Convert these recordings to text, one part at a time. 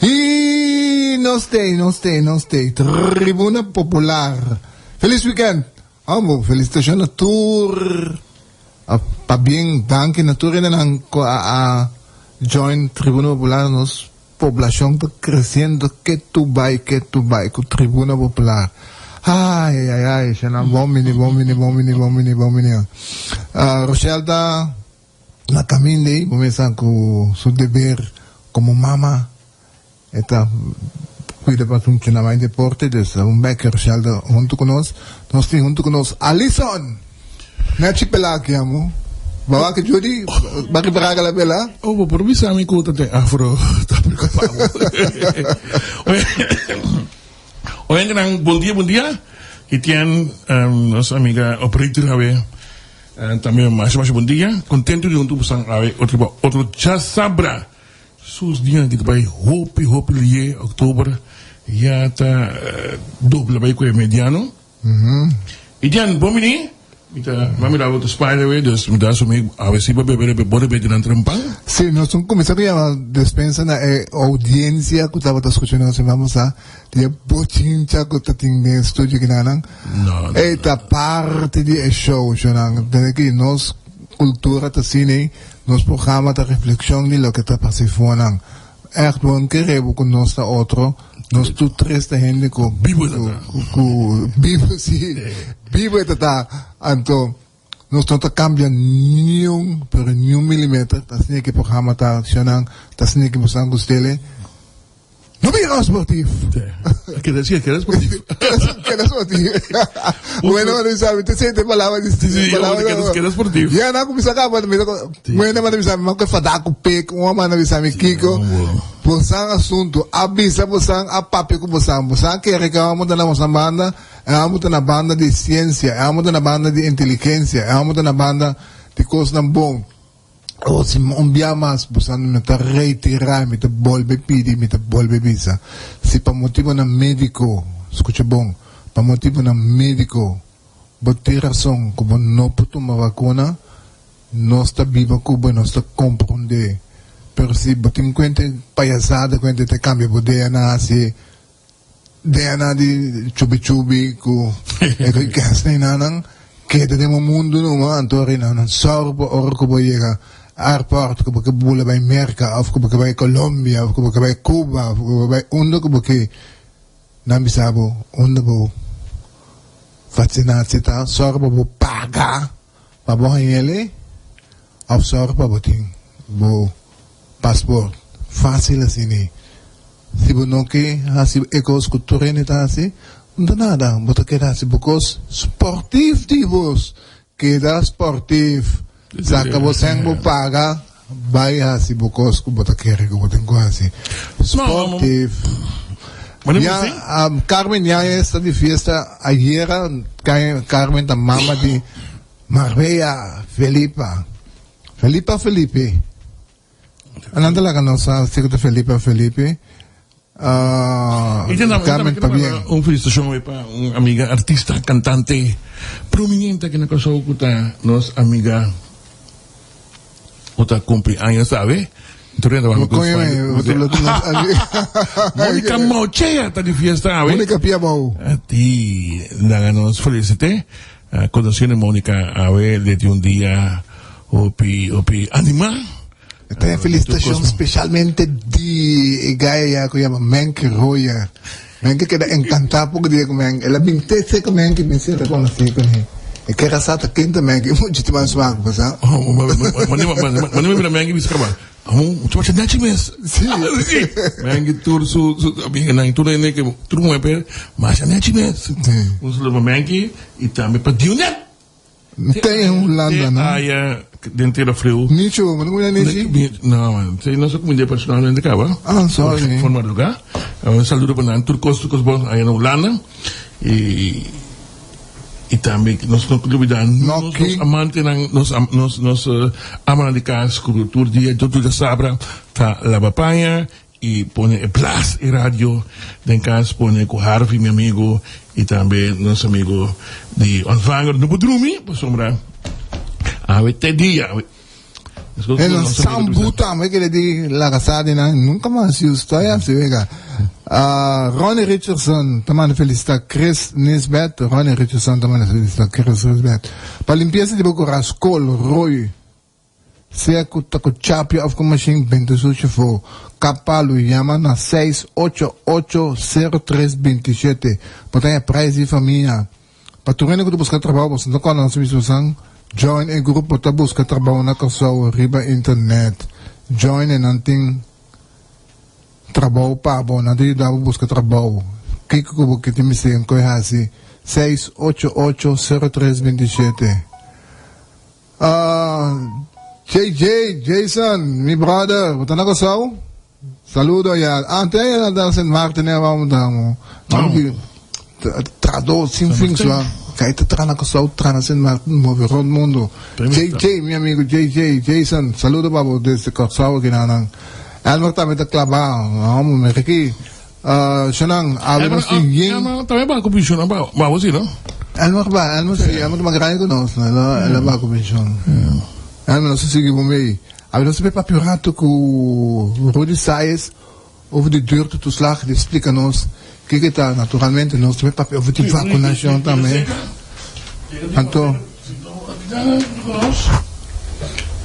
Y nos tey, nos tey, nos tey. Tribuna Popular. Feliz weekend. Amo, felicitacion na tur. A, pabien, danki na tur hendenan cu a, a join Tribuna Popular. Nos Poblacion ta creciendo ketu bay ketu bay cu Tribuna Popular. Ay ay ay shana bon bini bon bini bon bini bon bini bon bini. Rochelle ta na caminda ey bo mesa cu su deber como mama e ta cuida pa su muchanan bay deporte dus un bek Rochelle ta hunto cu nos. Nos tin hunto cu nos Alison. Nechi pelá ki amo. Baba ki Judy, ba ripará kala pelá? Oh, bo por bisa mi ku ta den afro ta preokupá bo. Oyentenan, bon dia, bon dia. Etienne, nos amiga operator awe, tambe masha masha bon dia. Kontentu di huntu bosan awe otro pa otro djasabra. Sus dianan ki ta bai hopi hopi lié, oktober ya ta dobla bai ku e mediano. Y Jan, bon bini. Mi ta, mi a mira bo ta smile awe, dus mi ta asumi awe si bo bebe rebe, bo rebe di nan trempan. Sí, nos un cuminsa cu yama despensa na e audiencia cu tabata scucha nos y vamos a di e bochincha cu ta tin den e studio kinanan. No, no, E ta parti di e show, shonan. Tende ki nos cultura ta asina, nos programa ta reflexion di loke ta pasa afuanan. Echt bo no kere bo cu nos ta otro, nos tur tres ta hende cu Bibo ta ta. cu bibo si, bibo e ta ta. Anto nos no ta cambia niun pero niun milimeter, ta asina ki programa ta accionan, ta asina ki boso a gustele. No bira sportief. Keda si, keda sportief. Keda sportief. Bueno, manda bisa mi, te siente palabra di Sí, sí, palabra. Keda, keda sportief. Ya na kumisa ka manda bisa bueno manda bisa mi, manda fada ku pek, un manda bisa mi kiko. Bosan asunto, a bisa bosan, a papia ku bosan. Bosan kere ke amo ta na bosan banda, e amo ta na banda di ciencia, e amo ta na banda di inteligencia, e amo ta na banda di kosnan bon. Oh, si un bia mas boso no ta reiterá, mi ta bolbe pidi, mi ta bolbe bisa, si pa motibonan médiko, skucha bon, pa motibonan médiko bo tin rason ku bo no por tuma vakuna, nos ta biba ku bo i nos ta komprondé. Pero si bo tin kuenta e payasada ku hende ta kambia bo DNA hasi DNA di chubi chubi ku e ku kens na inanan keda den bo mundu numa anto ora inanan sòru pa ora ku bo yega airport ku bo ke bula bai Merka òf ku bo ke bai Colombia òf ku bo ke bai Cuba òf ku bo bai unda ku bo ke nan bisa bo unda bo vaksinatie ta sòru pa bo paga pa bo haña el'e òf sòru pa bo tin bo paspoort fácil asina. Si bo no ke hasi e kos ku tur hende ta hasi, no ta nada. Bo ta keda hasi bo kos sportief di bos. Keda sportief. Saka bo sèn bo paga, bai hasi bo kos ku bo ta kere ku bo tin ku hasi. Sportief. Ya, Carmen Yáñez ta di fiesta ayera. Carmen ta mama di Marbella Felipa. Felipa Felipe. Nan ta laga nos sa si ku ta Felipe of Felipe. Uh, Carmen pabien. Un felicitacion hoy pa un amiga artista, cantante prominente aki na Kòrsou ku ta nos amiga ku ta cumpli años awe. Monica Mauchea ta di fiesta awe. Monica Piabou. Ti laga nos felicite. Conociendo Monica awe le di un dia hopi hopi anima. Ta e felicitacion specialmente di e gaya ya cu yama Menke Royer. Menke keda encanta poco dia cu Menke. El a bin te seca Menke bin senta conoci cu ne. E kera sa ta ken ta Menke. E mucha tin mas smaak pa sa. Mane mi mira Menke bisa kaba. Amo, tu wacha nechi mes. Sí. Menke tur su su amiganan tur hende ke tur muhe pe masha nechi mes. Sí. Un saludo pa Menke y tambe pa Dionet. Te en Hulanda, no? Te aya den tera friu. Nicho, bo no kumina Nichi? No, man. Te nos a kumind'é personalmente kaba. Ah, sorry. For madrugá. Un saludo pa nan. Tur kos, tur kos bon aya na Hulanda. I, i tambe nos no lubidá nos, nos amantenan, nos, nos, nos amanan di kas ku tur dia, tur dia sabra ta laba paña I pone e plas e radio den cas pone cu Harvey mi amigo y tambe nos amigo di Ontvanger no por drumi pasobra awe te dia awe. E nan sambu tambe kere di laga sa di nan nunca mas use todavia si wega. Ronnie Richardson ta manda felicita Chris Nisbet Ronnie Richardson ta manda felicita Chris Nisbet pa limpieza di bo cora scol rooi. Sea ku ta ku chapia òf ku mashin, benta su shofó. Kap palu, yama na seis ocho ocho sero tres bintishete. Bo ta haña prijs di famia. Pa tur hende ku ta buska trabou, boso no ta kòrda nos mismo san? Join e grupo ta buska trabou na Kòrsou riba internet. Join e nan tin trabou pa bo, nan ta yuda bo buska trabou. Kiko ku bo ke tin mester koe hasi? Seis ocho ocho sero tres bintishete. JJ, Jason, mi brother, bo ta na Kòrsou? Saludo ya. Ante ya na Sint Maarten ya vamos damo. Trado sin fin sua. Kai ta tra na Kòrsou, tra na Sint Maarten, move rond mundo. JJ, mi amigo JJ, Jason, saludo pa bo desde Kòrsou aki nan. Elmer tambe ta klabá. Vamos, mira aki. Shonan, awe nos tin yen. Elmer tambe ba ku penshon, ba bo si no? Elmer ba, Elmer si, Elmer ta mas grandi ku nos, no? El a ba ku penshon. Elmer, nos ta sigui bo mei. Awe nos ta bay papia un rato ku Rudy Saez over di duurtetoeslag, di splika nos kiko ta, naturalmente nos ta bay papia over di vakunashon tambe. Anto.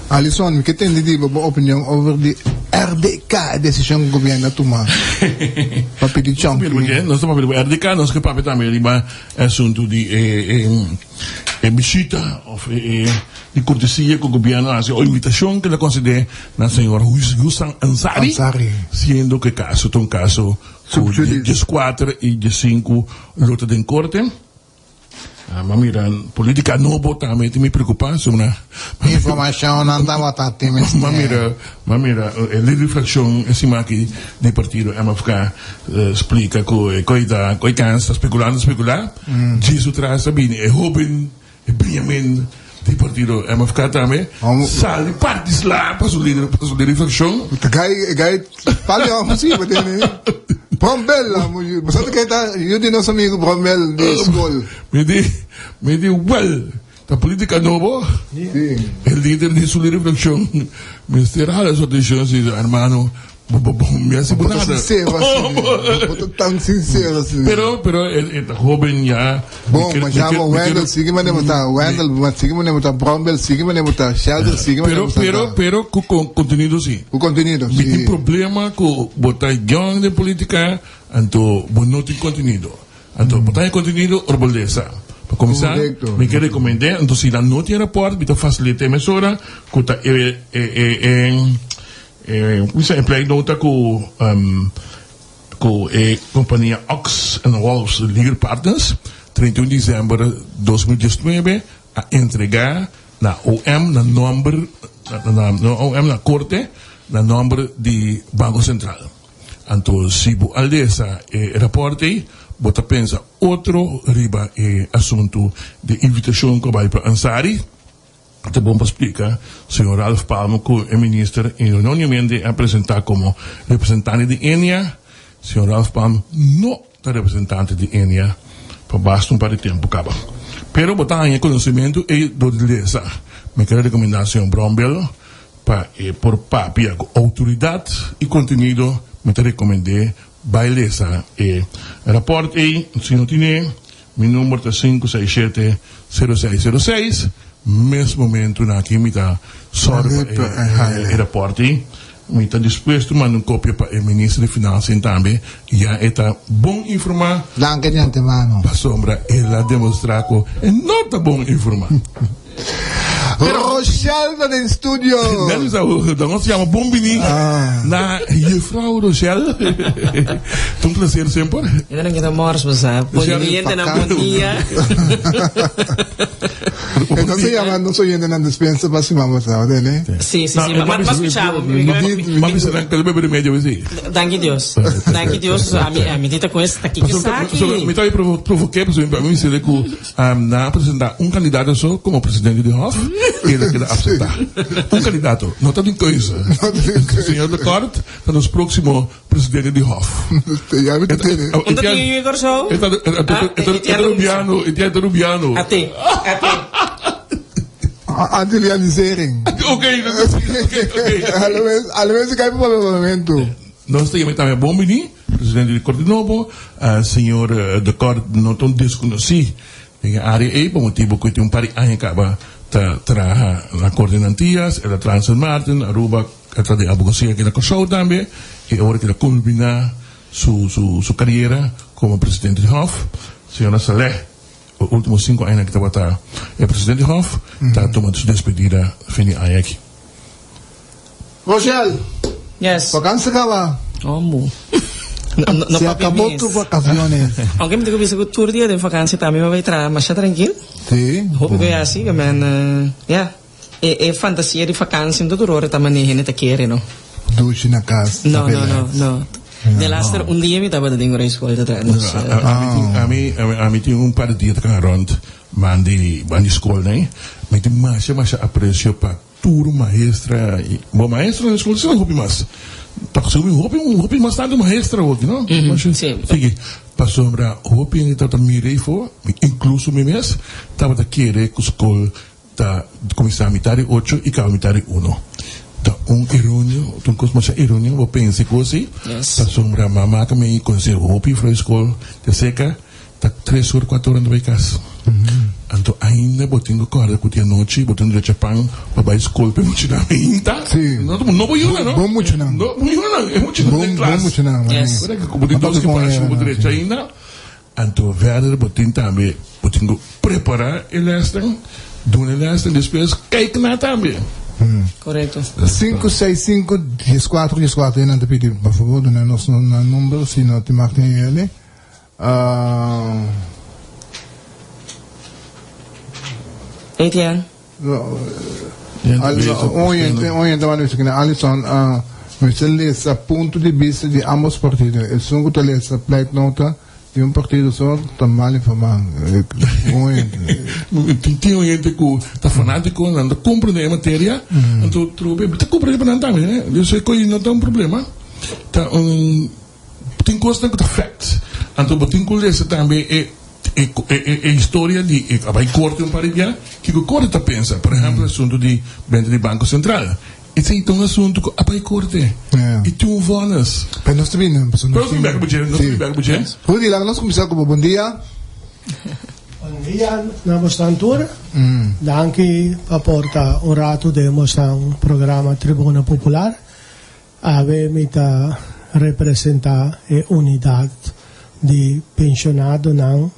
Alison, mi ke tende di bo bo opinion over di RDK, e desishon ku gobièrnu a tuma pa pidi Chonky. Nos ta papia riba RDK, nos ke papia tambe riba e asuntu di e bishita òf e di kortesia ku gobièrnu a hasi òf invitashon ku el a konsedé na señor Hussan Ansari, siendo ku e kaso ta un kaso ku dieskuater i diesinku lo ta den korte. Ma mira, politica nobo tambe tin mi preocupa, suma. Informacionnan tabata tin mester. Ma mira, ma mira, e lider di fraccion e siman aki di partido MFK splica cu e coy ta, coy cans ta speculando, specula. Djis su tras a bini e hoben, e Benjamin di partido MFK tambe, sali parti sla pa su lider, pa su lider di fraccion. Gai, gai, pali hopi si, bo tene. Brombel, bo sa ke ta yu di nos amigo Brombel di skol. Mi di, mi di, wel, ta politica nobo. Si. E lider di su reflexion mester hala su atencion si, hermano, bo, bo, bo, mi a si bo Bo ta nada. sincero asina. Bo ta tan sincero asina. Pero, pero, e, e ta hoben ya. Bon, ma ya bo Wendel, sigui manera bo ta. Wendel, ma sigui manera bo ta. Brombel, sigui manera bo ta. Sheldon, sigui manera bo ta. Pero, pero, ku contenido si. Ku contenido, si. Mi tin problema ku bo ta young den politica, anto bo no tin contenido. Anto bo ta haña contenido ora bo lesa. Pa cuminsa, mi ke recomende, anto si nan no tin rapport, mi ta facilita e mesora ku ta e, e, e, e, e, cuminsa e pleitnota ku, Ku e kompania Ox and Wolves Legal Partners, 31 di desèmber 2019 a entregá na OM na nòmber na OM na korte na nòmber di Banko Sentral. Anto si bo a lesa e rapòrt ei bo ta pensa otro riba e asuntu di invitashon ku a bai pa Ansari. Ta bon pa splika señor Ralph Palmer ku e minister erróneamente a presentá komo representante di Enia. Señor Ralph Palmer no ta representante di Enia pa basta un par di tempu kaba. Pero bo ta haña konosementu ei dor di lesa. Mi kere rekomendá señor Brownbill pa e por papia ku outoridat i kontenido. Mi ta rekomend'é bai lesa e rapòrt ei. Si no tine. Mi number ta sinku seis shete sero seis sero seis. Mes momentunan aki mi ta sòru pa e rapòrt ei. Mi ta dispuesto manda un kopia pa e minister di Finansien tambe. Ya e ta bon informá. Danki di antemano. Pasobra el a demostrá ku e no ta bon informá. Rochelle ta den studio. Nos yama bon bini na. Juffrouw Rochelle, ta un placer semper. E nan kita mors bo sa. Bon oyente nan bon dia. E no se llama nos oyente nan despensa pa siman pasado, tene? Si, si, si. Ma scucha bo. Ma bisa nan kende bebe remedio bo si. Danki Dios. Danki Dios. Ami, ami ti ta con es, ta kiko esaki. Mi ta provoke pasobra mi bisa ku Nan a presenta un candidato so como presidente di Hof y el a keda acepta. Un candidato, no ta tin keuze. Señor de Kort ta nos proximo presidente di Hof. Ya mi ta tene. Un ta tin yu e Kòrsou? E ta Rubiano, e ta Rubiano. Ate, ate. Anti-realisering. Ok, ok, ok. Alabes, alabes kai pa parlamento. Nos ta yama tambe bon bini. Presidente di Korte Nobo, señor De Kort no ta un deskonosí den e área ei pa motibu ku e tin un par di aña kaba ta traha na Korte na Antias, el a traha na Sint Maarten, Aruba, el a traha den abogasia aki na Kòrsou tambe i awor e keda kulminá su su kariera komo presidente di Hòf. Señora Saleh, e último sinku añanan ki tabata e presidente di Hòf, ta tuma su despedida fin di aña aki. Rochelle, Yes. Vakantie kaba. Omo. No, no, no Se papia acabó mes. tu vacaciones. Aunque mi tengo bisa ku tur dia den vakantie tambe mi bai traha masha tranquil. Sí. Hopi ku e hasi, ke men, eh, ya. E, e fantasia di vakantie no ta tur ora ta manera hende ta kere, no. Dushi na kas. No, no, no, no. De laster un dia mi tabata den ora school ta traha, dus, eh. Ami tin, ami, ami, ami tin un par di dia ta kana rond bandi, bandi school nei. Mi tin masha, masha aprecio pa Tur maestra y bo maestro na school si hopi mas tok si hopi hopi mas tanto maestra hopi no sigui pasobra hopi hende tabata mira eyfo incluso mi mes tabata kere cu school ta cuminsa mitad di ocho y caba mitad di uno ta un eronio ta un cos masha eronio bo pensa e cos ey pasobra mama ta mi conoce hopi for school te acerca. Ta tres or cuatro or anda bay cas. Anto ainda bo tin cu corda cu di anochi bo tin drecha pan pa bay school pa e muchanan ainda. Sí. No, no bo yuna no. Bon muchanan. No bo yuna, e muchanan den klas. Bon muchanan. Yes. Ora cu bo tin dos ki pashi bo drecha ainda. Anto verder bo tin tambe bo tin cu prepara e lesnan, duna e lesnan despues kijk na tambe. Correcto. Sinku seis sinku dieskuatro dieskuatro e nan ta pidi por favor duna nos nan number si no tin mag tin yele. Etienne. Oye, ta bisa kina Alison, mester lesa punto di bista di ambos partido. Esun ku ta lesa pleitnota di un partido so ta mal informá. Oye. Tin un hende ku ta fanátiko, nan ta komprende e materia, anto trobe ta komprende pa nan tambe, ne? Dus e koe no ta un problema. Ta un. Tin kosnan ku ta fèkt. Anto bo tin ku lesa tambe e e historia di e a bai korte un par di bia, kiko korte ta pensa. Por ehèmpel asuntu di benta di Banko Sentral. Esei ta un asuntu ku a bai korte i tin un vònes. Pero nos ta bini, pasobra nos tin. Pero nos ta bini bèk buche, nos ta bini bèk buche. Rudy, laga nos kuminsá ku bo. Bon dia. Bon dia na bosnan tur. Danki pa porta un ratu den bosnan programa Tribuna Popular. Awe mi ta representá e unidat di penshonadonan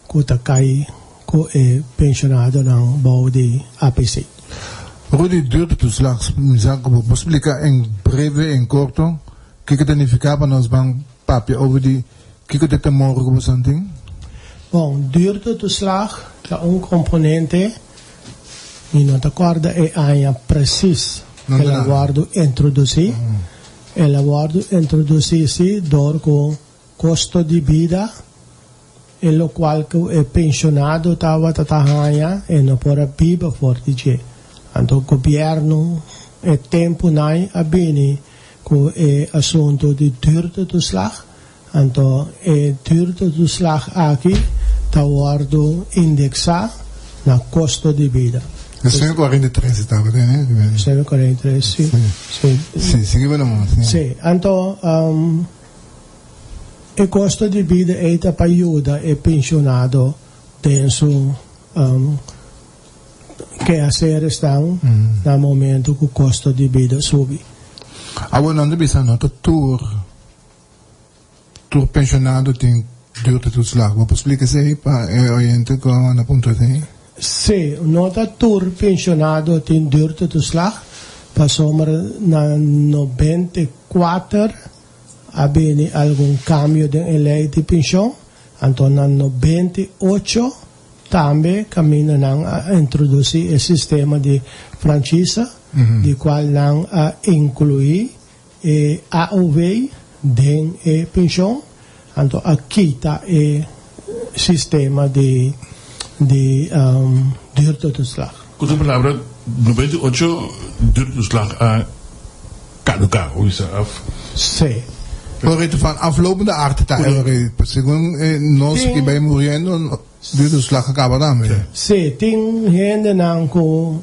ku ta kai ku e penshonadonan bou di APC. Rudy Duurtoeslag, mi sa ku bo por splika en breve, en korto, kiko ta nifiká pa nos ban papia over di kiko ta e temor ku boso tin? Bon, duurtoeslag ta un komponente. Mi no ta kòrda e aña presis el a wòrdu introdusí. El a wòrdu introdusí sí dor ku kosto di bida, e lokual ku e penshonado tabata ta haña e no por a biba for di dje. Anto gobièrnu e tempunan a bini ku e asuntu di duurtoeslag, Anto e duurtoeslag aki ta wòrdu indeksá na kosto di bida. E 9:43 e tabata, ne? 9:43, si. Si. Si, sigui bo nomás. Si. Si, anto e kosto di bida ei ta pa yuda e penshonado den su kehaseresnan na momento ku kosto di bida subi. Awor nan ta bisa no ta tur. Tur pensionado tin duurtetoeslag. Bo por splika esei pa e oyente ku a manda puntra esei? Sí, no ta tur pensionado tin duurtetoeslag, pasobra na 94. a bini algun kambio den e lei di penshon, anto na 98 tambe kaminda nan a introdusí e sistema di franchisa, di kual nan a inkluí e AOV den e penshon, anto a kita e sistema di di duurtoeslag. Ku otro palabra, 98 duurtoeslag a kaduká, o bisa af. Sí. Por van aflopende aard ta e segun nos ki bai muriendo duurtoeslag a kaba tambe. Sí, tin hendenan ku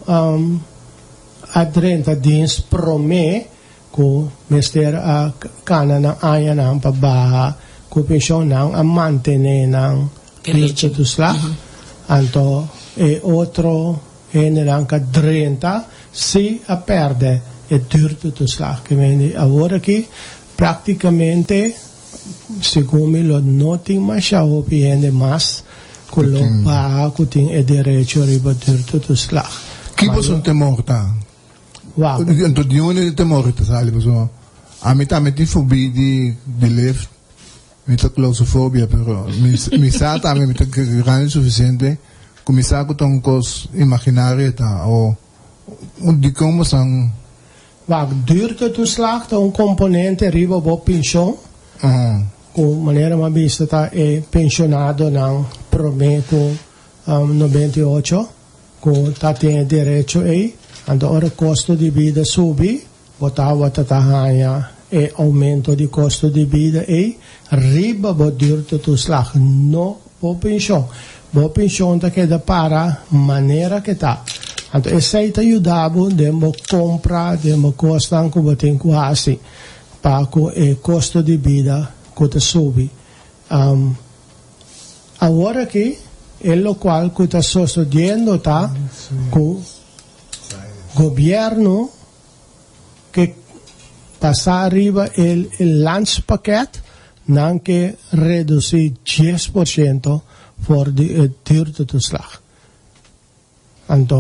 a drenta dienst promé ku mester a kana nan añanan pa baha ku penshon, nan a mantené nan duurtoeslag. Anto e otro hendenan ku a drenta sí a pèrdè e duurtoeslag. Ke mende awor aki práktikamente segun mi lo no tin masha hopi hende mas ku lo baha ku tin e derecho riba duurtoeslag. Ki boso temor ta? Wak. Anto di unda e temor ta sali? Pasobra ami tambe tin fobia di di lift, mi ta claustrofobia, pero mi mi sa tambe mi ta grandi sufisiente ku mi sa ku ta un kos imaginario ta o dikon boso. Wak, duurtoeslag ta un komponente riba bo penshon, ku manera mi a bisa ta e penshonadonan promé ku 98 ku ta tin e derecho ei. Anto ora kosto di bida subi, bo tabata ta haña e oumento di kosto di bida ei riba bo duurtoeslag, no bo penshon. Bo penshon ta keda para manera ke ta. Anto esei ta yuda bo den bo kompra, den bo kosnan ku bo tin ku hasi pa ku e kosto di bida ku ta subi. Awor aki e lokual ku ta sosodiendo ta ku gobièrnu ke pasa riba e landspakket, nan ke redusi 10% for di e duurtetoeslag. Anto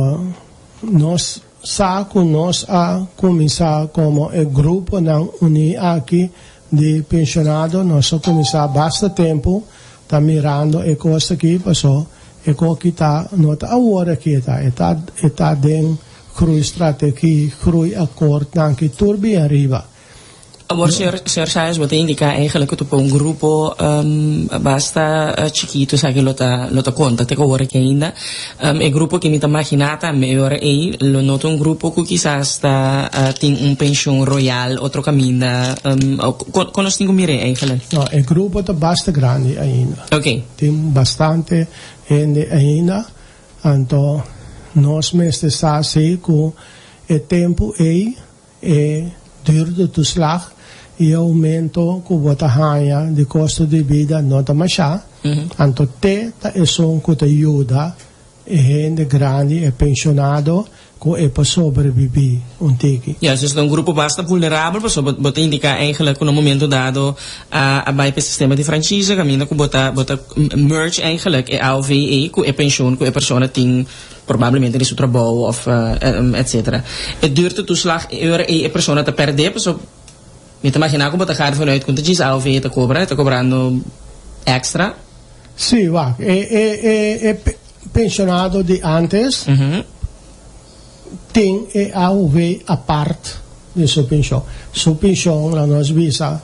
nos sa ku nos a kuminsá komo e gruponan uní aki di penshonado, nos a kuminsá basta tempu ta mirando e kos aki, paso e koki ta no ta awor aki e ta, e ta e ta den groeistrategie, groeiakkoordnan ki tur bin ariba. Awor señor señor Chávez bo ta indica eigenlijk cu ta pa un grupo basta chikito esaki lo ta lo ta conta te cu awor aki ainda. E grupo ki mi ta magina tambe e ora ey lo no ta un grupo cu kisas ta tin un pensioen royal otro caminda con con nos tin cu mira eigenlijk? No, e grupo ta basta grandi ainda. Ok. Tin bastante hende ainda. Anto nos mester sa si cu e tempo ey E duurtoeslag i e oumento ku bo ta haña di kosto di bida no ta mashá, anto te ta esun ku ta yuda e hende grandi, e penshonado, ku e por sobrebibí un tiki. Ya, dus ta un grupo basta vulnerabel, pasobra bo ta indiká eigenlijk ku na un momento dado a a bai pa e sistema di franchise kaminda ku bo ta bo ta merge eigenlijk e AOV ei ku e penshon ku e persona tin Probablemente di su trabou of etcetera. E duurtetoeslag e ora ei e persona ta perde paso mi ta imagina ku bo ta gaat vanuit ku ta djis AOV e ta kobra, e ta kobrando extra. Sí, wak, e e e e pensionado di antes tin e AOV apart di su pension. Su pension la nos bisa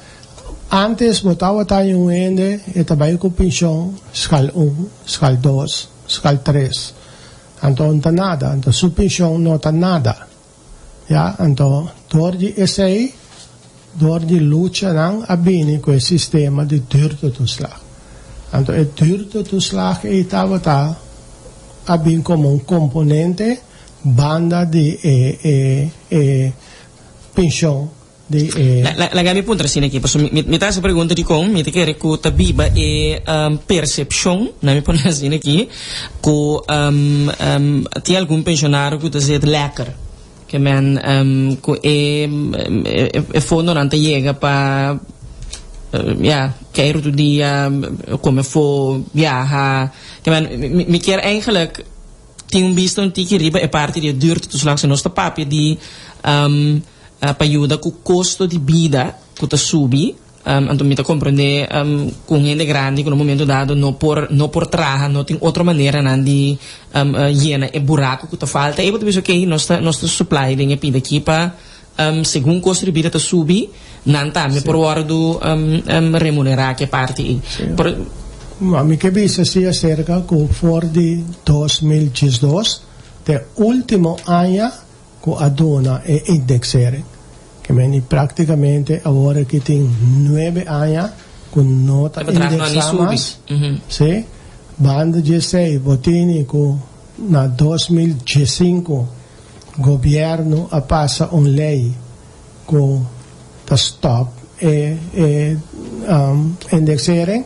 antes bo tabata un hende e ta bai ku pension schaal un, schaal dos. Skal tres. Anto no ta nada. Anto su pension no ta nada. Ya, anto dor di esei, dor di luchanan a bini ku e sistema di duurtoeslag. Anto e duurtoeslag ei tabata a bin komo un komponente banda di e e e pension Di e. Laga mi puntra asina aki, pasobra mi mi ta hasi pregunta dikon mi ta kere ku ta biba e persepshon, na mi pone asina aki, ku tin algun penshonario ku ta zit lèker, ke men ku e e fondonan ta yega pa ya keiru tur dia, kome afó, biaha, ke men mi kier eigenlijk tin un bista un tiki riba e parti di e duurtoeslag, si nos ta papia di. Pa yuda ku kosto di bida ku ta subi. Anto mi ta komprendé ku un hende grandi ku na un momento dado no por no por traha, no tin otro maneranan di yena e buraku ku ta falta, ei bo ta bisa okey nos ta nos ta supply den e pida aki pa segun kosto di bida ta subi nan tambe por wòrdu remunerá ku e parti ei. Por. Mi ke bisa si aserka ku for di 2012 te último aña ku a duna e indexering. Ke meni praktikamente awor aki tin nuebe aña ku no ta E bedrag no a ni indeksá subi. mas. Sí. Banda di esei bo tini ku na 2015 gobièrnu a pasa un lei ku ta stòp e e indexering.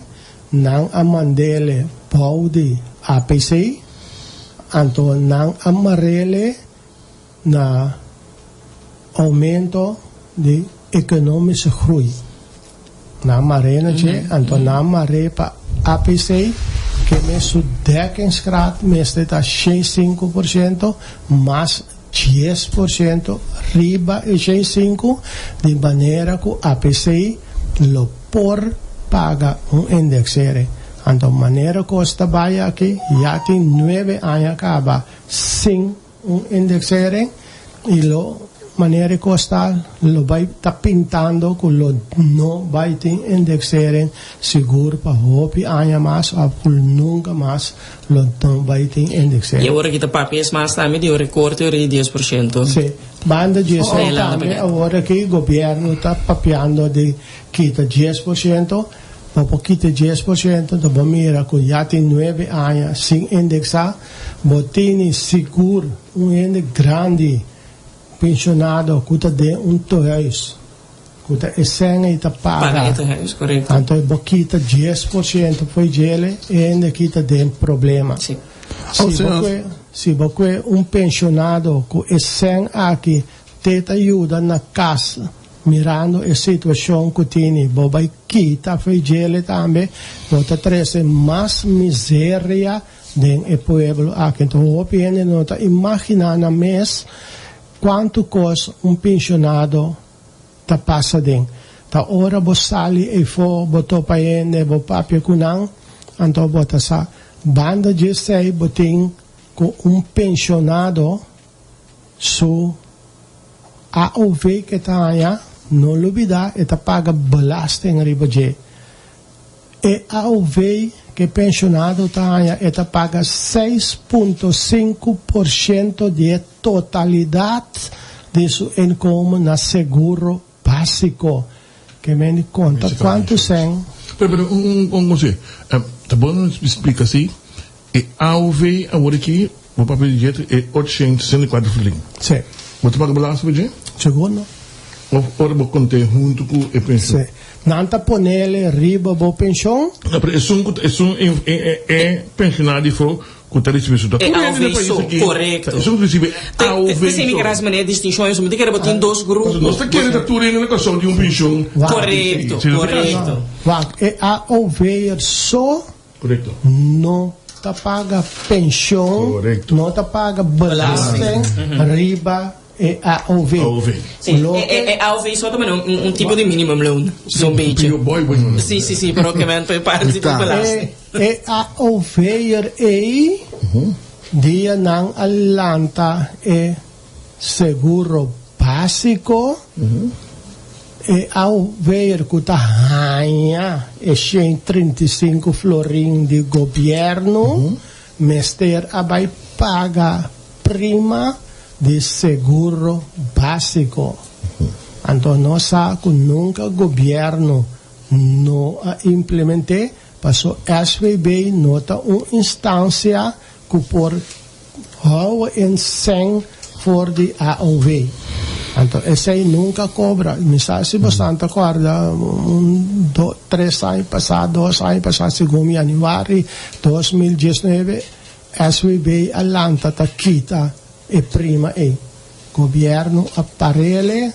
Nan a mand'ele bou di APC, anto nan a mar'ele na aumento di economische groei. Nan a mar'é na dje, anto nan a mar'é pa APC ke mes su dekkingsgraad mester ta 6,5% mas 10% riba e 6,5 di manera ku APC lo por paga un indexering. Anto manera kos ta bai aki ya tin nuebe aña kaba sin un indexering y lo manera e kos ta lo bai ta pintando ku lo no bai tin indexering sigur pa hopi aña mas of ku nunka mas lo no bai tin indexering. Y awor aki ta papia es mas tambe di un recorte ora di 10%. Si, banda di esei tambe awor aki gobierno ta papiando di kita 10%. Bo por kita 10%, anto bo mira ku ya tin nuebe aña sin indeksá, bo tini sigur un hende grandi penshonado ku ta den un tehuis, ku ta e sèn ei ta Paga paga. e tehuis, korekto. Anto bo kita 10% fo'i djele, e hende aki ta den problema. Si. Si bo kue, si bo kue un penshonado ku e sèn aki te ta yuda na kas, Mirando e situacion cu tini, bo bay kita fo'i djele tambe, bo ta trece mas miseria den e pueblo aki. Enton hopi hende no ta imagina nan mes cuanto cos un pensionado ta pasa den. Ta ora bo sali eyfo, bo topa hende, bo papia cu nan, anto bo ta sa. Banda djesey bo tin cu un pensionado Su AOV ke ta haña, no lubidá e ta paga belasting riba dje. E AOV ke penshonado ta haña e ta paga 6.5% di e totalidat di su inkomen na seguro básiko. Ke men di konta kuantu sèn. Pero, pero, un, un, un, ta bon splika si E AOV awor aki bo papia di dje ta e 864 florin. Sí. Bo ta paga belasting pa dje? Sigur no. Of ora bo kont'é huntu ku e penshon? Sí. Nan ta ponele riba bo penshon. No, pero esun ku ta esun e e e penshonado di afó ku ta risibi su ta E tur hende na AOV pais so, aki korekto. ta esun ku ta risibi Te AOV te mi so. kere hasi manera distinshon eso, mi ta kere bo tin dos grupo. Pasobra nos ta kere ta tur hende na Kòrsou tin un penshon. Wak. Korekto, Si no ta kaso. korekto. Wak, e AOV'er so Correcto. No ta paga pension, Correcto. no ta paga belasting riba e AOV. AOV. Sí, Loke- e, e, e AOV so ta mane un, un tipo di minimum loan, zo'n beetje. Pio boy boy. Sí, sí, sí, pero ke men pe parte di Ta. belasting. E, e AOV'er ei, dia nan a lanta e Seguro básiko, E AOV'er ku ta haña e 135 florin di gobièrnu mester a bai paga prima di seguro básiko. Anto nos sa ku nunka gobièrnu no a implement'é paso SVB no ta un instansia ku por Hou en sèn for di AOV. Anto esei nunka kobra. Mi sa si bosan ta kòrda un do tres aña pasá, dos aña pasá segun januari 2019 SVB a lanta ta kita e prima ei. Gobièrnu a parele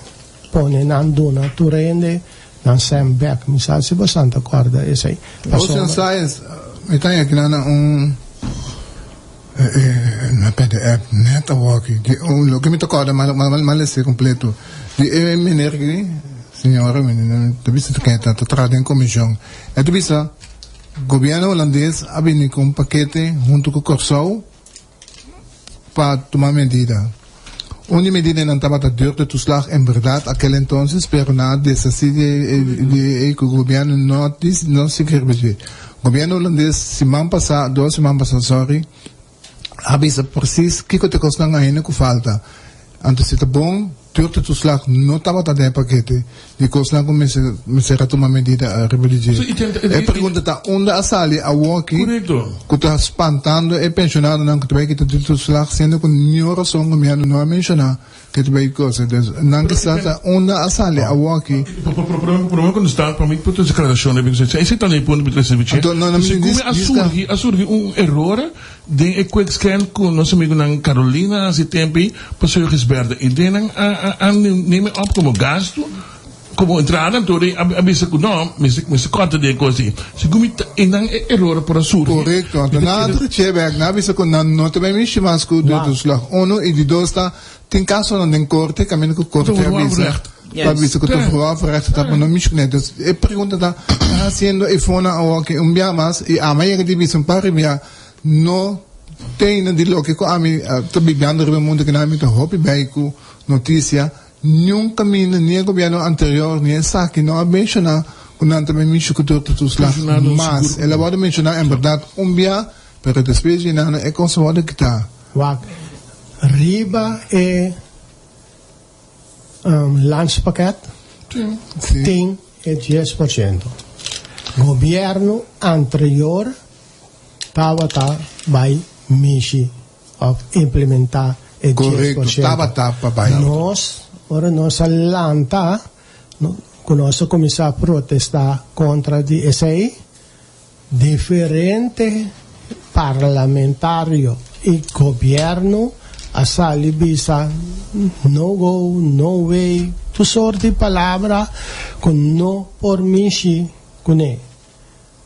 pone nan duna tur hende nan sèn bèk. Mi sa si bosan ta kòrda esei. Ocean Science, mi ta yaki nan na un. Na pdf net awor aki di un loke mi ta kòrda mal mal lese kompleto di e meneer aki. señora, mi ta bisa ta ken ta, ta traha den comision. E ta bisa, gobierno Hulandes a bini cu un pakete hunto cu Corsou pa tuma medida. Un di medidanan tabata duurtetoeslag, en berdad aquel entonces, pero nan a deshaci di ey cu gobierno no no sigui riba dje. Gobierno Hulandes siman pasa, dos siman pasa sorry, a bisa precies kico ta e cosnan ainda cu falta. Anto si ta bon, duurtetoeslag no tabata den e pakete di cosnan cu mester mester a tuma medida riba di dje. E pregunta ta unda a sali awoki cu ta spantando e pensionadonan cu ta bay kita duurtetoeslag siendo cu niun rason gobierno no a menciona cu ta bay cosa. Dus nan kisas ta unda a sali awoki. Prome cu nos ta pa mi por trece aclaracion riba esey. Esey ta e punto mi trece riba dje. Segun mi a surgi a surgi un eror Den e quick scan cu nos amigunan Carolina a haci tempo ey pa Señor Gisberto y den nan a a neme op como gasto, como entrada, anto den a bisa cu no, mester mester corta den e cos ey. Segun mi ta eynan e eror por a surgi. Corecto, anto nan a trece bek, nan a bisa cu nan no ta bay mishi mas cu de toeslag uno y di dos ta tin casonan den corte caminda cu corte a bisa pa bisa cu ta verworven ta pa no mishi cu ne. Entonces e pregunta ta, ta haciendo e fonan awor ki un bia mas y ama yega di bisa un par di bia No tene di loke ku ami ta bibiando riba e mundu kinan ami ta hopi bei ku notisia. Niun kaminda ni e gobièrnu anterior ni esaki no a menshoná ku nan ta bai mishi ku tur toeslag mas. El a wòrdu menshoná en bèrdat un bia, pero despues di nan e kos a wòrdu kitá. Wak riba e landspakket tin e 10%. Gobièrnu anterior tabata bai mishi of implementa e dies por shento. Tabata pa bai. Nos, ora nos a lanta, cu nos a cuminsa protesta contra di esey, diferente parlamentario y gobierno a sali bisa no go, no way, tur soort di palabra cu no por mishi cune.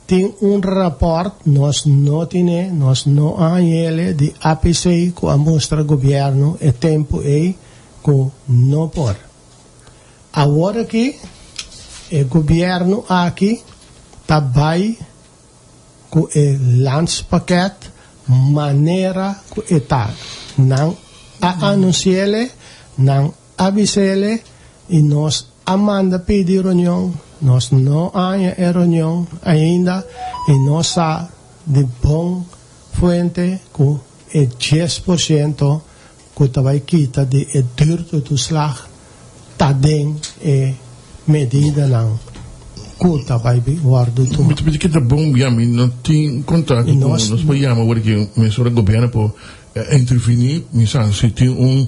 Tin un raport, nos no tine, nos no a hañ'ele, di APC ku a mustra gobièrnu e tempu ei ku no por. Awor aki e gobièrnu aki ta bai ku e landspakket manera ku e ta. Nan a anunsi'ele, nan A bis'ele y nos a manda pidi reunion, nos no a haña e reunion ainda y nos sa di bon fuente cu e 10% cu ta bay kita di e duurtoeslag ta den e medidanan cu ta bay wordo tuma. Mi ta pidi kita bon bia, mi no tin contacto cu nos por yama awor aki mesora gobierno por interveni, mi sa si tin un.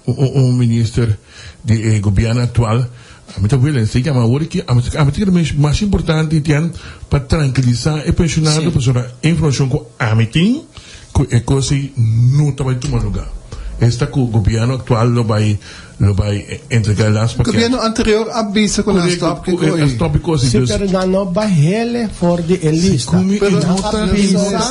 Un minister di e gobierno actual ami ta welen si yama awor aki ami ta ami ta kere mas importante tien pa trankilisa e pensionado pasobra e informacion cu ami tin cu e cos ey no ta bay tuma lugar esta cu gobierno actual lo bay lo bay entrega e las paket. Gobierno anterior a bisa cu nan stop ki coy. Stop ki cos Si pero nan no bahele for di e lista. Si cu mi e no ta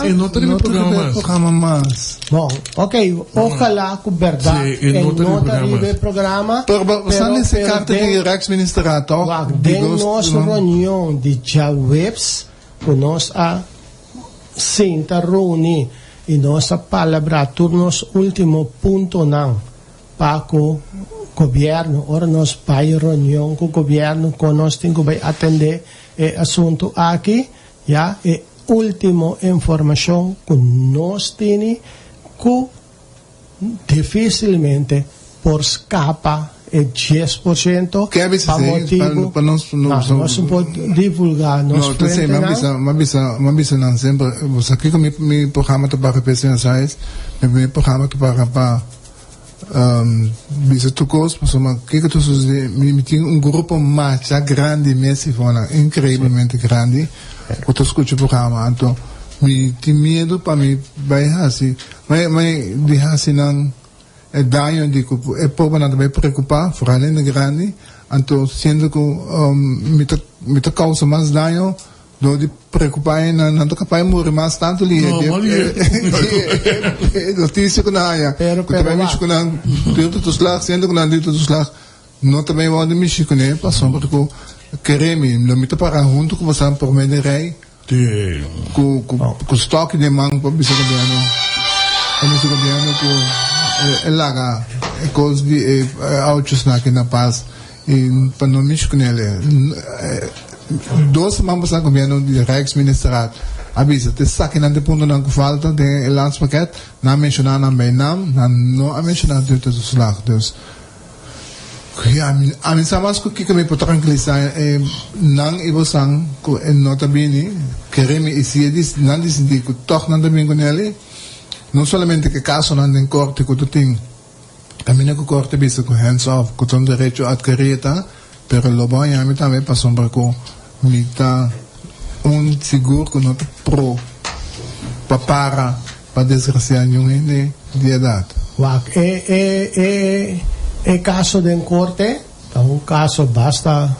e no ta riba e programa mas. Bon, ok, ojalá ku bèrdat Sí, e no ta riba e programa, Pero pero, basando ese pero karta den, di Rijksministerraad toch? wak, Di den dos, nos no? reunion di djaweps ku nos a sinta reuni i nos a palabrá tur nos último puntonan pa ku gobièrnu, ora nos bai reunion ku gobièrnu kon nos tin ku bai atendé e asuntu aki, Ya e ultimo informacion cu nos tini cu dificilmente por scapa e 10% Ke a bisa pa esey? motibo Pa nos no, nos no por divulga nos No, ta esey, mi a fuentenan. bisa, mi a bisa, mi a bisa nan semper, bo sa kico mi mi programa ta para p'e señor Saez? Mi mi programa ta para pa Bisa tur kos pasobra kiko ta sucede mi tin un grupo masha grandi mes Ivona increiblemente grandi ku ta skucha programa anto mi tin miedu pa mi bai hasi mai di hasi nan e daño di ku e pobernan ta bai preocupa foral hende grandi anto siendo ku mi ta mi ta causa mas daño Dor di preocupa e nan, nan ta capaz di muri mas tanto lihe No, di mas lihe. e noticia cu nan haya. Pero, Cu ta pero bay mishi wak. cu nan duurte toeslag, siendo cu nan duurte toeslag. No ta bay wòrdu mishi kuné pasobra ku kere mi lo mi ta para huntu ku boso promé di rei ku ku stòki den man pa bisa gobièrnu pa bisa gobièrnu ku e laga e kos di e auchosnan aki na pas i pa no mishi kuné. Dos siman pasá gobièrnu di Rijksministerraad a bisa te esakinan te puntonan ku falta den e landspakket nan a menshoná nan bay nam nan no a menshoná duurtetoeslag dus Ya, ami sa mas ku kiko mi por trankilisá e nan i bosan ku e no ta bini. Kere mi i si e nan disidí ku tòg nan ta bini ku Nelly, no solamente ku e kasonan den korte ku ta tin, kaminda ku korte bisa ku hands off, ku ta un derecho atkerí e ta, pero lo bo haña mi tambe pasobra ku mi ta un sigur ku no ta pro pa para pa desgraciá niun hende di edat. Wak, e e e e kaso den korte ta un kaso basta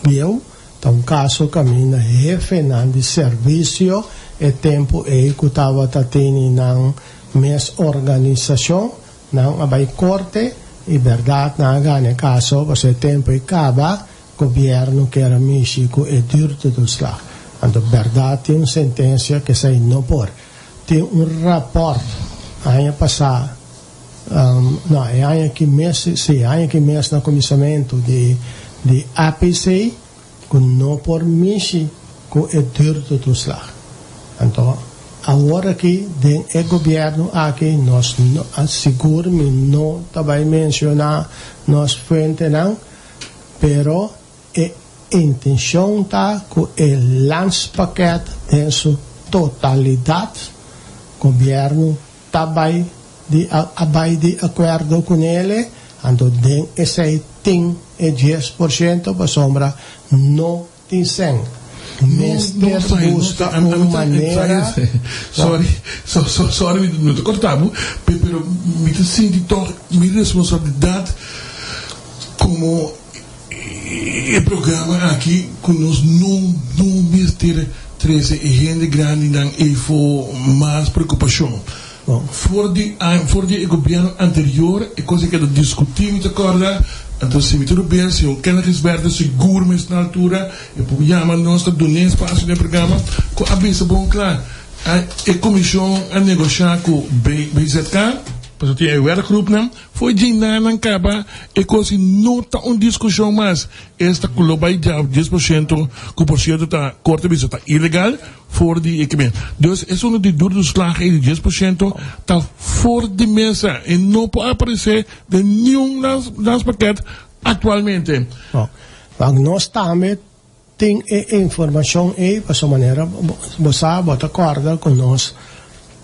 bieu, ta un kaso kaminda hefenan di servisio e tempu ei ku tabata tene nan mes organisashon, nan a bai korte i bèrdat nan a gana e kaso pasobra e tempu ei kaba Gobierno kier a mishi cu e duurtetoeslag. Anto berdad tin un sentencia cu esey no por. Tin un rapport aña pasa, no e aña aki mes, si e aña aki mes na cuminsamento di di APC cu no por mishi cu e duurtetoeslag. Anto awor aki den e gobierno aki nos no, sigur mi no ta bay menciona nos fuentenan, Pero e intencion ta cu e landspakket den su totalidad gobierno ta bay di a bay di acuerdo cunele, anto den esey tin e 10% pasobra no tin cen. Mester busca un manera. Sorry, sorry mi no ta corta bo, pero mi ta sinti toch mi responsabilidad como e programa aki cu nos no no mester trece e hende grandinan eyfo mas preocupacion. For di for di e gobierno anterior e cos a keda discuti mi ta corda, anto si mi ta rubia señor Kenneth Gisberto sigur mes na altura e por yama nos ta dun'e espacio den e programa cu a bisa bon cla e comision a negocia cu BZK pasobra tin e werkgroepnan for djina nan caba e cos y no ta un discusion mas esta cu lo bay 10% cu por cierto ta corte a bisa ta ilegal. For di e kimen. Dus esun di duurtoeslag ei di 10% ta for di mesa e no por aparece den niun landspakket actualmente. No. Wak nos tambe tin e informacion ei pasobra manera bo sa bo ta corda cu nos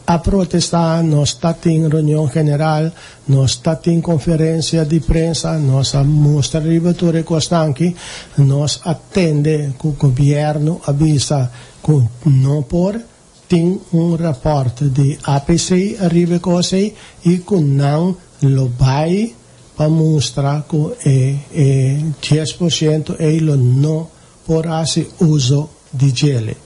a protesta, nos ta tin reunion general, nos ta tin conferencia di prensa, nos a mustra riba tur e cosnan aki, nos a tende cu gobierno a bisa cu no por tin un rapport di APC ariba e cos ey y cu nan lo bay pa mustra cu e e 10% ey lo no por haci uzo di djele.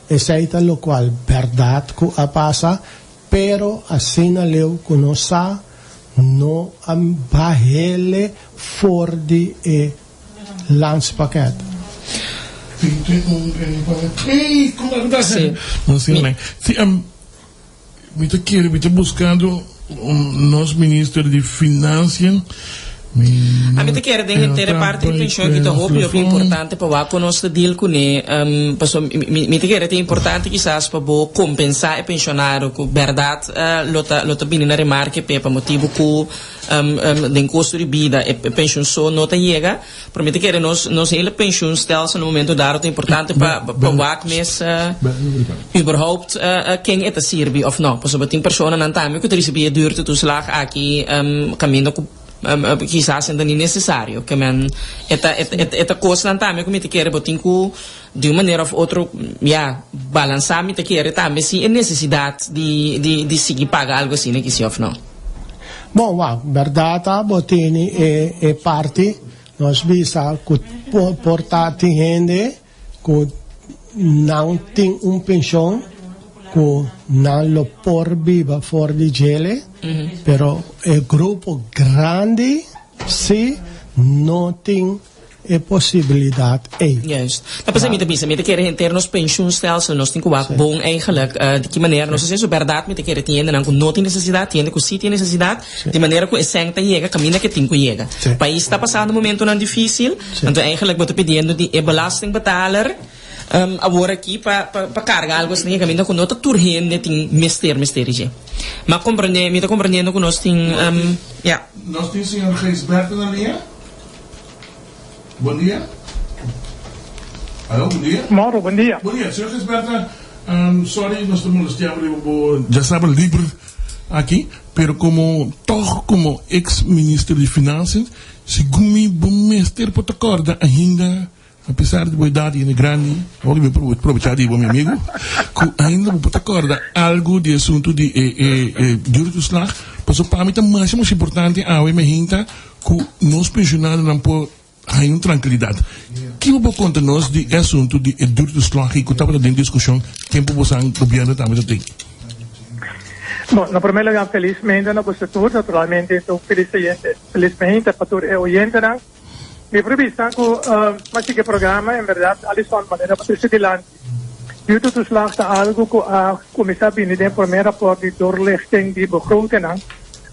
Esei ta locual berdad cu a pasa, pero asina leu cu nos sa, no a bahele for di e landspakket. Mi ta kere, mi ta buscando nos minister di financia. Mi Ami ta kere den henter e parti di pensioen ki ta hopi hopi importante pa wak ku nos ta deal kuné. Pasobra mi mi ta kere ta importante kisas pa bo kompensá e pensionario ku bèrdat lo ta lo ta bini na remarke p'e pa motibu ku den kosto di bida e pensioen so no ta yega. Pero mi ta kere nos nos hele pensioenstelsel na momento dado ta importante pa pa wak mes überhaupt ken e ta sirbi of no. Pasobra tin personanan tambe ku ta risibi e duurtetoeslag aki kaminda ku kisas e ta ni nesesario. Ke men e ta e ta kosnan tambe ku mi ta kere bo tin ku di un manera of otro ya balansa mi ta kere tambe si e nesesidat di di di sigui paga algo asina kisi of no. Bon, wak, bèrdat ta bo tene e e parti, nos bisa ku por ta tin hende ku nan tin un penshon ku nan lo por biba for di djele, pero e grupo grandi si. No tin e posibilidad ey. Juist. Ta p'esei mi ta bisa, mi ta kere henter nos pensioenstelsel, nos tin ku wak bon eigenlijk di ki manera nos a hasi. So bèrdat mi ta kere tin hendenan ku no tin nesesidat, tin hende ku si tin nesesidat, di manera ku e sèn ta yega kaminda ku e tin ku yega. Pais ta pasando momentonan difísil, anto eigenlijk bo ta pidiendo di e belastingbetaler awor aki pa pa karga algu asina kaminda ku no ta tur hende tin mester mester di dje. Mi a komprende, mi ta komprendiendo ku nos tin, ya. Nos tin señor Gijsberto na liña. Bon dia. Alo, bon dia. Mauro, bon dia. Bon dia, señor Gisberta. Sorry nos ta molestia bo riba bo djasabra liber aki, pero como toch como ex minister di Financiën, segun mi bo mester por ta corda ainda, a pesar di bo edad yende grandi, awor mi por probecha di bo mi amigo, cu ainda bo por ta corda algo di e asunto di e e e duurtoeslag, pasobra pa mi ta masha masha importante awe mi hinta Ku nos pensionadonan por haña un trankilidat. Kiko bo konta nos di e asuntu di e duurtoeslag ku tabata den diskushon tempu bosan gobièrnu tambe ta tin? Bon, na promé lugá felismente na boso tur, naturalmente ta un felis felismente pa tur e oyentenan. Mi por bisa ku m'a sigui e programa, en bèrdat Alison manera bo trese dilanti, Duurtoeslag ta algu ku a kuminsá bini den promé rapòrt di doorlichting di begrotingnan,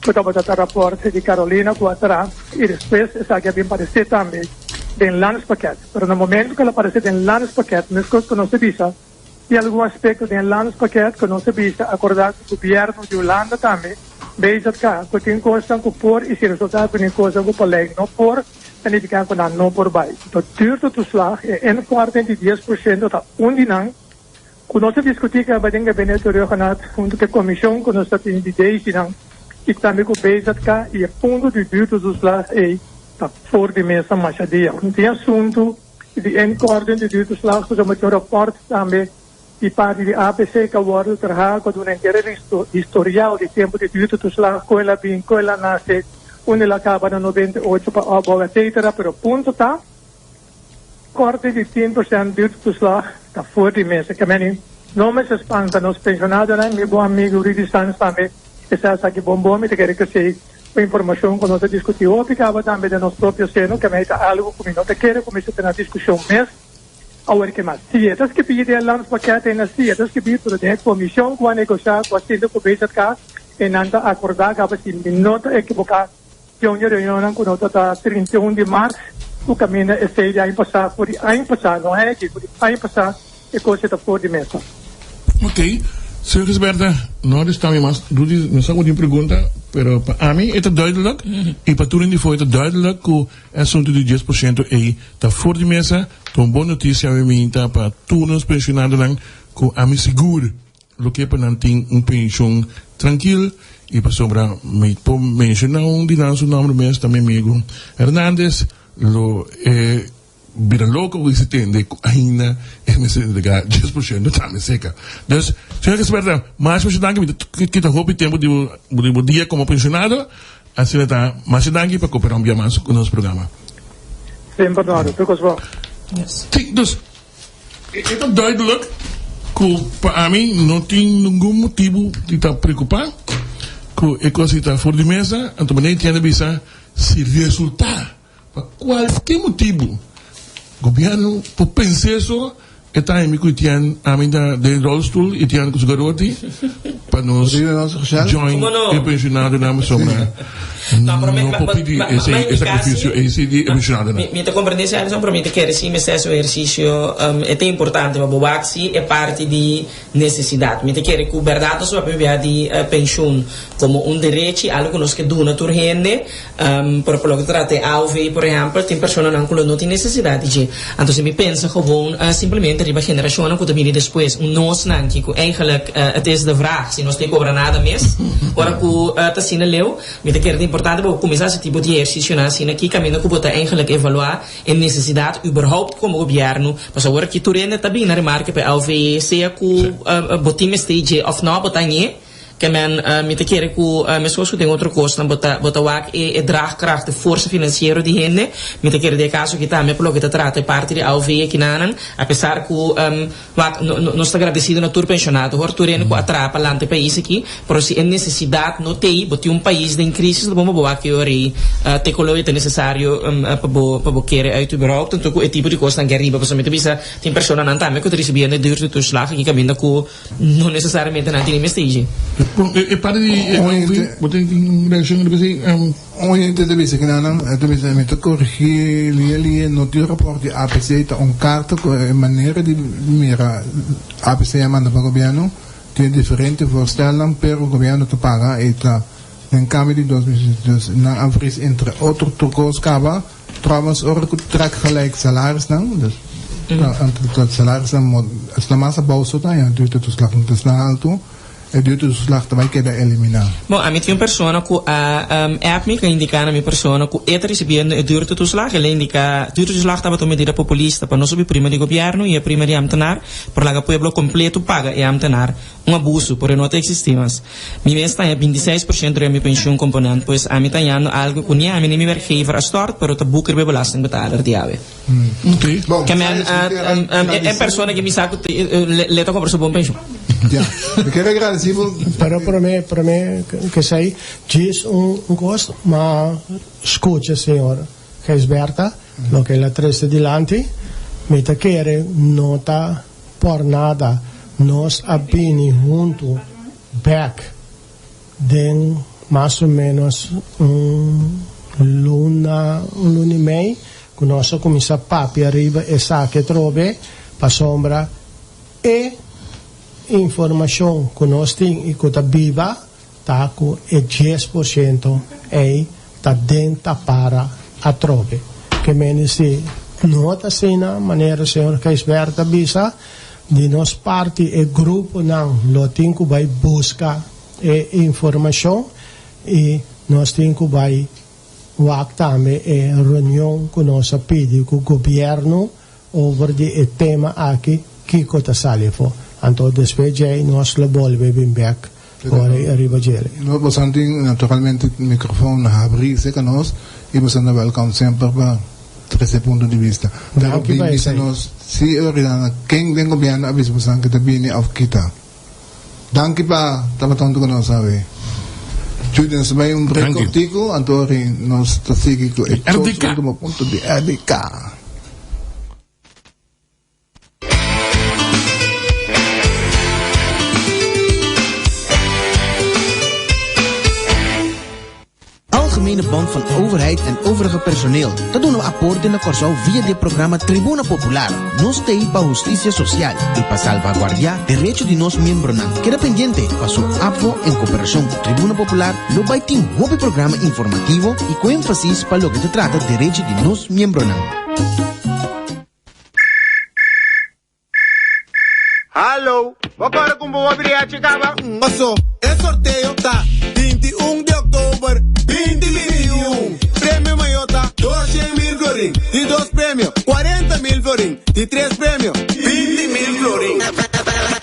ku tabata ta rapòrt di Carolina ku a traha i despues esaki a bin paresé tambe den Landspakket. Pero na momentu ku el a paresé den Landspakket, meskos ku nos a bisa, tin algun aspekto den Landspakket ku nos a bisa akordá ku gobièrnu di Hulanda tambe, BZK, ku tin kosnan ku por i si resultá ku tin kosnan ku pa lei no por. Ta nifiká ku nan no por bai. To duurtoeslag, e inkorting di 10% ta un di nan ku nos a diskutí kaba den Gabinete Rhuggenaath huntu ku e komishon ku nos ta tin di desinan i tambe ku BZK i e punto di duurtoeslag ei ta for di mesa masha dia. No tin asuntu di inkorting di duurtoeslag pasobra tin un rapòrt tambe di parti di APC ku a wòrdu trahá ku a duna henter e historial di tempu di duurtoeslag, kon el a bin, kon el a nase, unda el a kaba na 98 pa opbou etcetera, pero punto ta korte di 10% duurtoeslag ta for di mesa. Ke meni no mester spanta nos pensionadonan, mi bon amigu Rudy Sanz tambe e sa esaki bon bon, mi ta kere kresé ku informashon ku nos a diskutí hopi kaba tambe den nos propio seno, ke mei ta algu ku mi no ta kere ku mester tene diskushon mes. Awor ke mas? Si e ta skibí den e landspakket ei na si e ta skibí, pero den e komishon ku a negoshá ku a sinta ku BZK e nan ta akordá kaba si mi no ta ekiboká den un di e reunionnan ku no ta ta 31 di mart ku kaminda esei di aña pasá for di aña pasá no aña aki for di aña pasá e kos e ta for di mesa. Ok, señor Gisberta, no a mi mas. Rudy, no sa ku tin pregunta, pero pa ami e ta duidelijk i pa tur hende for e ta duidelijk ku E asuntu di 10% ei ta for di mesa, ta un bon notisia awe minta pa tur nos pensionadonan ku ami sigur lo ke pa nan tin un penshon trankil i pasobra mi por menshona un di nan su nomber mes ta mi amigo Hernandez lo e bira loko ku si tende ku ainda e mester entrega 10% tambe seka. Dus señor Gisberta masha masha danki mi ta kita hopi tempo di bo dia komo pensionado. Asina ta, masha danki pa koperá un bia mas ku nos programa. Semper nòrdu, tur kos bon. Sí, dus e ta duidelijk ku pa ami no tin ningun motibu di ta preokupá ku e kos ei ta for di mesa, anto manera Etienne a bisa si resultá Pa kualke motibu gobièrnu por pensa eso, e ta hemi ku Etienne, ami ta den rolstoel, Etienne ku su garoti, pa nos join e pensionadonan pasobra no por pidi e sakrifisio ei si di e pensionadonan. Mi ta komprende si Alison, pero mi ta kere si mester hasi un ehersisio, e ta importante pa bo wak si e parti di nesesidat. Mi ta kere ku bèrdat nos papia bia di penshun komo un derechi, algu ku nos ke duna tur hende, pero pa loke ta trata e AOV por ehèmpel, tin personanan ku lo no tin nesesidat di dje. Anto si mi pensa gewoon simplemente riba generashonnan ku ta bini despues, un nosnan ki ku eigenlijk het is de vraag si nos tin kobra nada mes ora ku ta asina leu. Mi ta kere ta importante pa bo kuminsá hasi tipo di ehersisionan asina ki kaminda ku bo ta eigenlijk evaluá E nesesidat überhaupt komo gobièrnu, pasobra awor aki tur hende ta bini na remarke pa e AOV, sea ku bo tin mester dje òf nò, bo ta ñe. Ke men mi ta kere ku meskos ku den otro kosnan bo ta bo ta wak e e draagkracht, e forsa finansiero di hende. Mi ta kere den e kaso aki tambe pa loke ta trata e parti di aov akinanan, apesar ku wak no no nos ta gradesido na tur penshonado hor, tur hende ku a traha pa lanta e pais aki, pero si e nesesidat no t'ei, bo tin un pais den krisis lo bon pa bo wak e ora ei te kolo e ta nesesario pa bo pa bo kere uit überhaupt. Anto ku e tipo di kosnan ke ariba pasobra mi ta bisa tin personanan tambe ku ta risibiendo e duurtoeslag aki kaminda ku No necesariamente nan tene mester dje. E parti di AOV, bo tin un reaccion riba esey? Un hende ta bisa kinanan, e ta bisa mi ta corrigi lie lie, no tin rapport di APC, ta un carta cu e manera di mira APC a manda pa gobierno, tin diferente voorstelnan, pero gobierno ta paga y ta den cambio di 2022 nan a vries entre otro tur cos caba. Trouwens ora cu trek gelijk salarisnan, dus salarisnan esnan mas abou so ta haña duurtetoeslag, no ta esnan alto, e duurtetoeslag ta bai keda elimina. Bon, ami tin un persona cu a app mi, cu a indica na mi persona cu e ta ricibiendo e duurtetoeslag. El a indica, duurtetoeslag tabata un medida populista pa no subi prima di gobierno y e prima di ambtenaar, por laga pueblo completo paga e ambtenaar. Un abuso, por e no ta existi mas. Mi mes ta haña 26% riba mi pensioen component, pues ami ta hañando algo cu ni ami ni mi werkgever a stort, pero ta boek riba e belastingbetaler di awe. Oké. Ke men, e persona ki mi sa cu le ta cobra su bon pensioen. Ja, mi kier agradeci bo. Pero prome, prome cu esey, djis un cos, ma scucha señor Gijsbertha, loke el a trece dilanti, mi ta kere no ta. Por nada nos a bini huntu bek den mas o menos un luna, un luna i mei ku nos a kuminsá papia riba esaki atrobe pasobra e informashon ku nos tin i ku ta biba ta ku e 10% ei ta den tapara atrobe. Ke mende si no ta asina, manera señor Gijsbert a bisa, di nos parti e gruponan lo tin ku bai buska e informashon i nos tin ku bai wak tambe e reunion ku nos a pidi ku gobièrnu Over di e tema aki kiko ta sali afó. Anto despues djei nos lo bolbe bin bek ora i ariba djele. Nos bosan tin naturalmente microfoon habri cerca nos y bosan ta welcome semper pa trece punto di vista. Pero Danki bin pa bisa esei. nos si Oriana ken den gobierno a bisa bosan ke ta bini of kita. Danki pa tabata hunto ku nos awe. Judy, nos ta bai un break Danki. kortiku, anto ori nos ta sigui ku e dos RDK. ultimo punto di RDK. Algemene Bond van Overheid en Overige Personeel ta duna aporte na Kòrsou via di e programa Tribuna Popular. Nos t'ei pa hustisia sosial i pa salvaguardiá derecho di nos miembronan. Keda pendiente paso ABVO en koperashon ku Tribuna Popular lo bai tin hopi programa informativo i ku énfasis pa loke ta trata derecho di nos miembronan. Hallo, bo kòrda ku bo briachi kaba? Paso, e sorteo ta 21 di òktober 2021. Premio mayor ta 200.000 florin, di dos premio 40.000 florin, di tres premio 20.000 florin.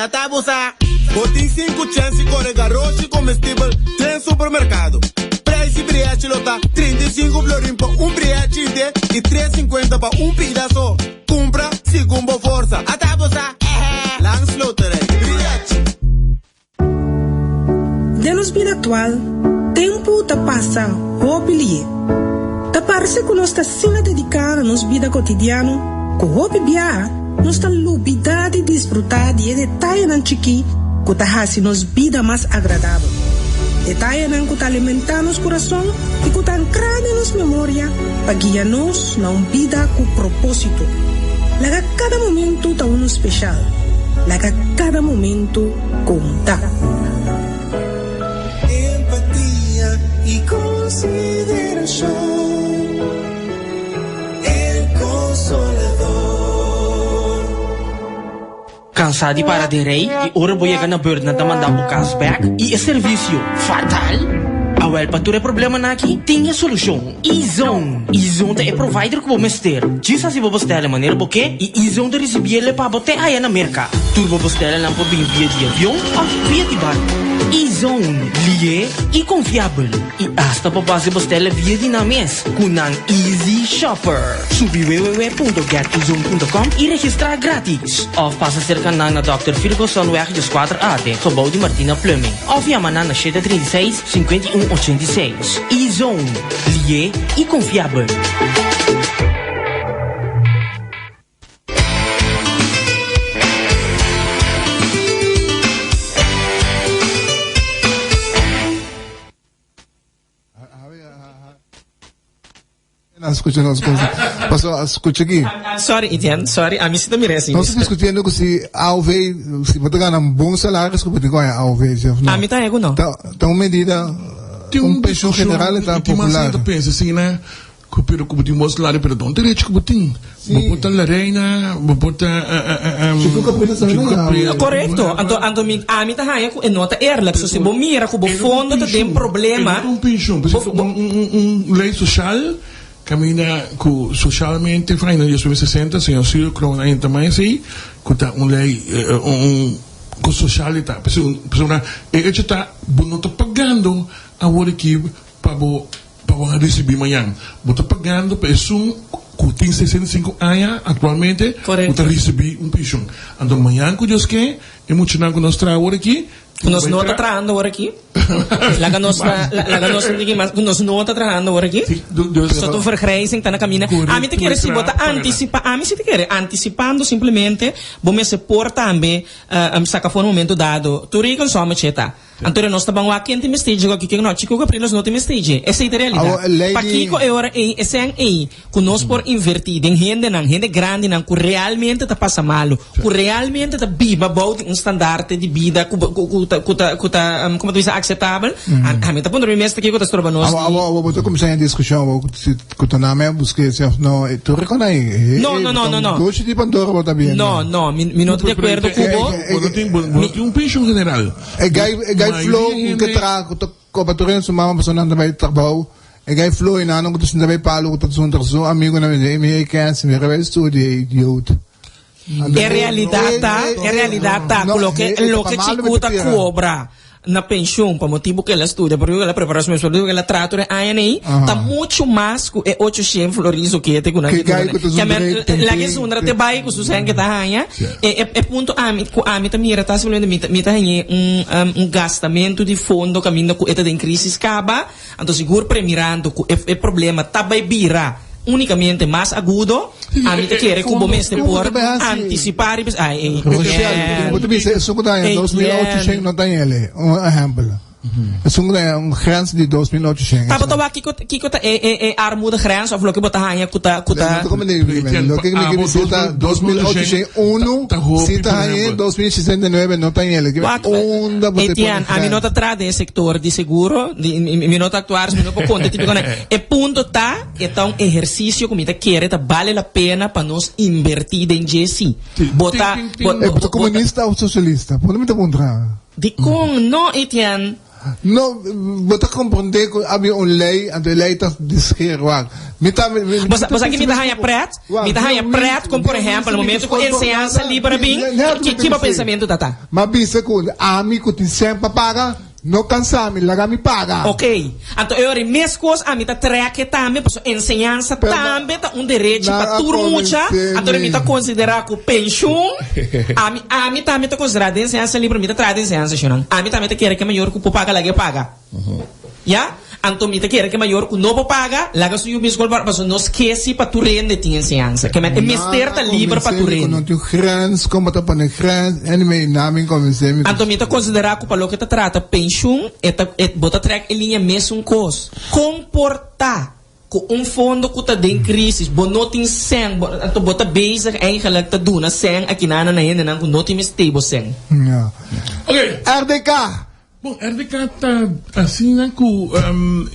Ta bo sa, bo tin sinku chèns di kore garoshi komestibel den supermerkado. Prijs di briachi lo ta 35 florin pa un briachi inte i 3,50 pa un pida so. Kumpra segun bo forsa. Ata bo sa, ehe! Langs Loterij. Riachi! Den nos bida aktual, tempu ta pasa hopi lié. Ta parse ku nos ta asina dediká na nos bida kotidiano ku hopi biaha nos ta lubidá di disfrutá di e detayenan chikí ku ta hasi nos bida mas agradabel. Detayenan ku ta alimentá nos kurason i ku ta ankrá den nos memoria pa guia nos na un bida ku propósito. Laga kada momentu ta unu speshal. Laga kada momentu konta. Empatia i konsiderashon, El Consolador. Cansá di para den rij y ora bo yega na beurt nan ta manda bo cas bek y e servicio fatal? Awel. Awel pa tur e problemanan aki tin e solushon, E-Zone! E-Zone ta e provider ku bo mester. Djis hasi bo bestèlnan manera bo ke i E-Zone ta risibiel e pa bo te aya na Merka. Tur bo bestèlnan por bin via di avion òf via di barku. E-Zone, lié i konfiabel. I asta bo por hasi bestèlnan via di nan mes ku nan Easy Shopper. Subi www.getezone.com i registrá gratis. Òf pasa serka nan na Dòkter Virgosonweg 14 A den gebou di Martina Plumbing. Òf yama nan na 736, 51 86. E-Zone, lié i konfiabel. Na escucha nos cosa. Paso, escucha aquí. Sorry, Etienne, sorry. A mí sí te miré así. Nos discutiendo que si AOV, si bo ta gana un bon salario, ku bo tin ku haña AOV, sí of no. A mi ta haña ku no. Ta, ta un medida, Tin un pensioen discusión general ta y tin mas popular. gente ta pensa asina, ku pero ku bo tin bon salario, pero ta un derecho ku bo tin. Bo por ta La Reina, bo por ta, Chico Capriles tambe Chico ta haña Capriles. AOV. Correcto. Anto, anto mi, ami ta haña ku e no ta eerlijk. So si bo mira ku bo fondo ta den problema. E no ta un pensioen, pasobra Bo, un, un, un ley social caminda ku socialmente fra aña 1960, señor Ciro Kroon a entra mas esei, ku ta un ley, un, un ku social e ta. Pasobra e hecho ta bo no ta pagando awor aki pa bo Pa bo a risibí mañan. Bo ta pagando pa esun ku tin 65 aña aktualmente ku ta risibí un penshon. Anto mañan ku Dios ke, e muchanan ku nos traha awor aki, Ku nos no ta trahando awor aki. Laga nos ta, laga nos ta diki mas, ku nos no ta trahando awor aki. So ta un vergrijzing ta na kaminda. Ami ta kere si bo ta antisipa, ami si ta kere antisipando simplemente bo mester por tambe saka for un momento dado. Tur rekensommetje ta. Anto nos ta ban wak ken tin mester dje ku ken no. Chico Capriles no tin mester dje. Esei ta realidat. Pakiko e ora ei, e sèn ei ku nos por invertí den hendenan, hende grandinan ku realmente ta pasa malu, ku realmente ta biba bou di un standarte di bida ku ku ta ku ta ku ta komo ta bisa akseptabel, ami ta puntra mi mes ta kiko ta stroba nos di. Awor awor bo ta kuminsá e diskushon awor si ku ta na mi a buska esei òf no. Tur rekòrda ei. No, no, no, no, no. Doshi di Pandora bo ta biendo. No, no, mi mi no ta di akuerdo ku bo. Bo no tin bo no tin un penshon general. E gai e gai flow ku ke traha ku ta koba tur su mama pasobra nan ta bai trabou. E gai flow i nan ku ta sinta bai palo ku ta suntra su amigunan mi di mi ei kense mi bai studia e idioot. E realidat ta e realidat ta ku loke loke Chiku ta kobra na penshun pa motibu ku el a studia, pa motibu ku el a prepara su mes, pa motibu ku el a traha tur e añanan ei ta muchu mas ku e ocho shen florin sokete ku nan Ke gai ku ta zundra e Ke men laga e zundra te bai ku su sèn ke ta haña. E e e punto ami ku ami ta mira ta simplemente mi ta mi ta hañ'é un un gastamentu di fondo kaminda ku e ta den krisis kaba. Anto sigur premirando ku e e problema ta bai bira unikamente mas agudo, ami ta kere ku bo mester por antisipá riba esei. Ai ei Rochelle, bo ta bisa esun ku ta haña 2800 shen no ta haña el'e. Un ehèmpel. Esun ku ta haña un grens di 2800. Tabata wak kiko kiko ta e e e armoedegrens of loke bo ta haña ku ta ku ta. No ta komende loke mi ke bisa ta 2801 si ta haña 2069 no ta haña el'e. Wak Unda bo ta pone Etienne, ami no ta traha den e sektor di seguro, di mi mi no ta aktuaris, mi no por konta e tipo di kos. E punto ta e ta un ehersisio ku mi ta kere ta bale la pena pa nos inbertí den dje si. Bo ta bo E bo ta komunista of sosialista? Por mi ta puntra. Dikon no, Etienne? No, bo ta komprondé ku a bin un lei, anto e lei ta diskeer. Wak, mi ta, mi, mi, Bo sa, bo sa ki mi ta haña pret? Mi ta haña pret kon, por ehèmpel, na momento ku enseñansa liber a bin, ki, ki bo pensamentu ta ta? M'a bisa ku ami ku tin sèn pa paga, no kansa mi, laga mi paga. Ok. Anto e ora ei meskos ami ta trek e tambe, pasobra enseñansa tambe ta un derechi pa tur mucha, anto mi ta konsiderá ku penshun, ami ami tambe ta konsiderá den enseñansa liber, mi ta traha den enseñansa shonnan, ami tambe ta kere ku e mayor ku por paga laga e paga. Ya? Anto mi ta kere ku e mayor ku no por paga, laga su yu bin skol pasobra nos ke si pa tur hende tin enseñansa. Ke men e mester ta liber pa tur hende. No tin grens, kon bo ta pone grens, anyway, nan a bin konvensé mi. Anto mi ta konsiderá ku pa loke ta trata penshun, e ta e bo ta trek e liña mesun kos. Kon por ta ku un fondo ku ta den krisis, bo no tin sèn, bo anto bo ta bezig eigenlijk ta duna sèn akinana na hendenan ku no tin mester bo sèn. Ja. Oké. RDK! Bon, RDK ta asina ku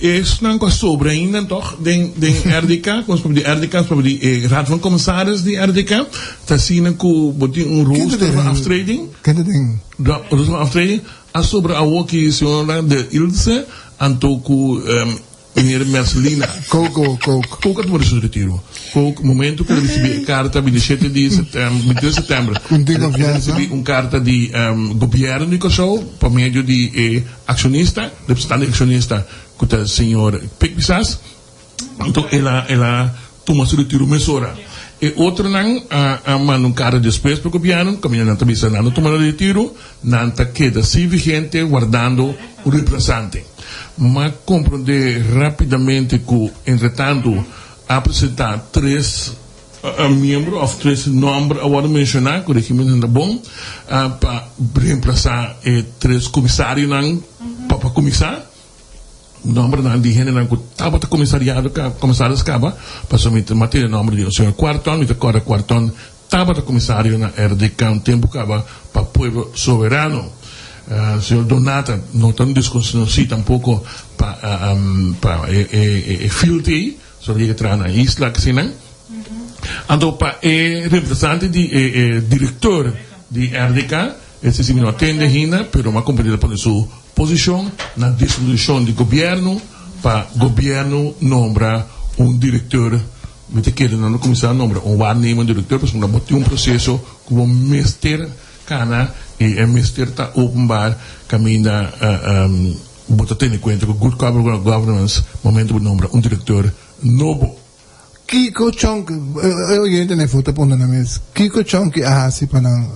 esnan ku a sobra ainda tòg den den RDK, ku nos papia di RDK, nos papia di e Raad van Commissaris di RDK, ta asina ku bo tin un rooster van aftreding. Ken ta den? Rooster van aftreding a sobra awo ki señora De Ilse. anto ku Meneer Mercelina. Coco, Coke. Coke a tuma su retiro. Coke, momento ku el a risibí e karta 27 di sètèmber, 23 sètèmber, Kun tin el a konfiansa. risibí un karta di gobièrnu di Kòrsou pa medio di e akshonista, representante di akshonista ku ta señor Pik Pisas. Anto el a el a tuma su retiro mesora. E otronan a a manda un karta despues pa gobièrnu kaminda nan ta bisa nan no tuma nan retiro, nan ta keda sin vigente wardando un reemplazante. M'a komprondé rápidamente ku entretantu a presentá tres miembro òf tres nòmber a wòrdu menshoná, koregí mi si no ta bon, pa reemplasá e tres komisarionan pa pa kuminsá. Nòmbernan di hendenan ku tabata komisariado komisaris kaba, pasobra mi ta tene nòmber di señor Cuarton, mi ta kòrda Cuarton tabata komisario na RDK un tempu kaba pa Pueblo Soberano. Señor Donata no ta un deskonosí tampoko pa pa e field ei, pasobra yega traha na isla asina. Anto pa e reemplazante di e direktor di RDK, esei si mi no a tende ainda, pero mi a komprendé ta pone su Posishon na disposishon di gobièrnu pa gobièrnu nombra un direkteur. Mi ta kere nan lo kuminsá nombra un waarnemend direkteur pasobra bo tin un proseso ku bo mester kana i e mester ta openbaar kaminda bo ta tene kuenta ku good corporate governance momento bo nombra un direkteur nobo. Kiko Chonky, e oyente na e foto a puntra nan mes, kiko Chonky a hasi pa nan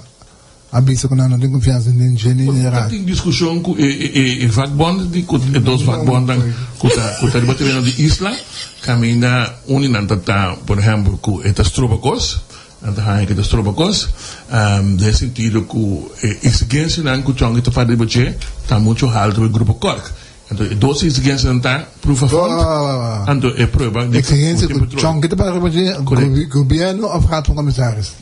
a bisa ku nan no tin konfiansa den dje ni den Raad? Tin diskushon ku e vakbond di ku e dos vakbondnan ku ta ku ta riba tereno di isla kaminda un di nan ta ta por ehèmpel ku e ta stroba kos, nan ta haña ku e ta stroba kos den e sentido ku e eksigensianan ku Chonky ta fada riba dje ta muchu haltu pa e grupo Kòrk. Anto e dos exigencianan ta proof of fund, anto e prueba di Exigencia cu chon ki ta paga riba dje, gobierno of Raad van Commissaris?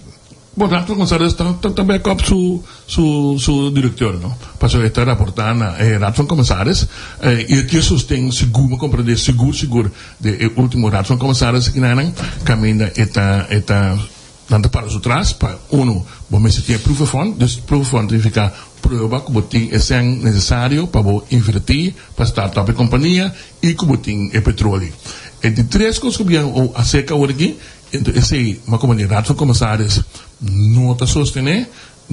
Bon, Raad van Commissaris ta ta back up su su su directeur no, pasobra e ta raporta na e Raad van Commissaris y e tin sosten sigur, mi a comprende sigur sigur di e ultimo Raad van Commissaris akinanan caminda e ta e ta Nan ta para su tras pa uno bo mester tin e proof of fund, dus proof of fund significa prueba cu bo tin e cen necesario pa bo inverti pa start up e compania y cu bo tin e petroli. E di tres cos cu bien o acerca awor aki, ento esey ma como di Raad van Commissaris no ta sostene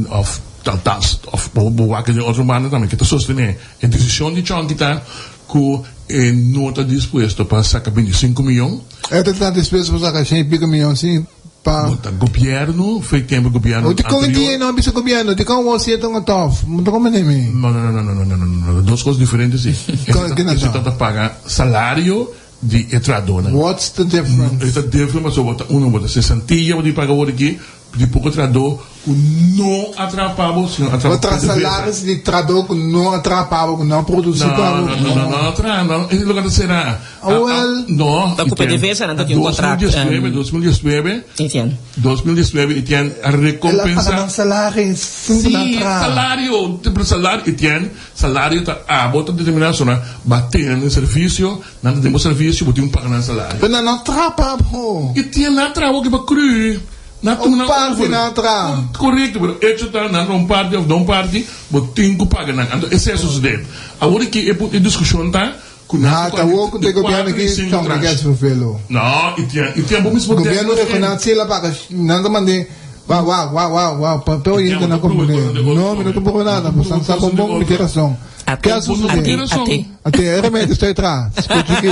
of althans of bo bo wak den otro banda tambe ke ta sostene e decision di Chonky ta cu e no ta dispuesto pa saca 25 miyon. E ta ta dispuesto pa saca shen y pico miyon si pa. No ta gobierno, fe tempo gobierno anterior. Dikon e dia no a bisa gobierno? Dikon wou siete un atof? No ta comprende mi. No no no no no no no no dos cos diferente si. Ese ta ta paga salario di e trahadornan. What's the difference? E ta different pasobra bo ta uno bo ta sesantilla bo tin paga awor aki di poko trahador ku no a traha pa bo sino a traha pa PDVSA. Salaris di trahador ku no a traha pa bo ku no a produsi pa bo. No no no no traha no e loke ta sera. Awel. No. Ta ku PDVSA nan ta tin un kontrakt. 2019 Etienne. 2019 Etienne a rekompensa. El a paga nan salaris sin ku nan traha. Si salario salario Etienne salario ta abo ta determina so nan ba tene nan servisio. Nan ta den bo servisio, bo tin ku paga nan salario. Pero nan no traha pa bo. I tin nan traha bo pa kru. Nan tuma nan Un parti over. nan traha. Korekto, pero echo ta nan traha un parti òf no un parti, bo tin ku paga nan. Anto esei a sosodé. Awor aki e e diskushon ta ku nan Na ta ta wou ku di te gobièrnu kuater i aki sinku chon tranche. ke vervelo. No, i tin i tin bo mismo Gobièrnu regional si el a paga nan ta mand'é wa wa wa wa wa pa pe oyente nan komprendé. No mi no ta prueba nada, bo san sa bon bon mi tin rason. Ate, Ke a sosodé? ate, ate. Ate, e remedio estoy atrás. Escucha aquí.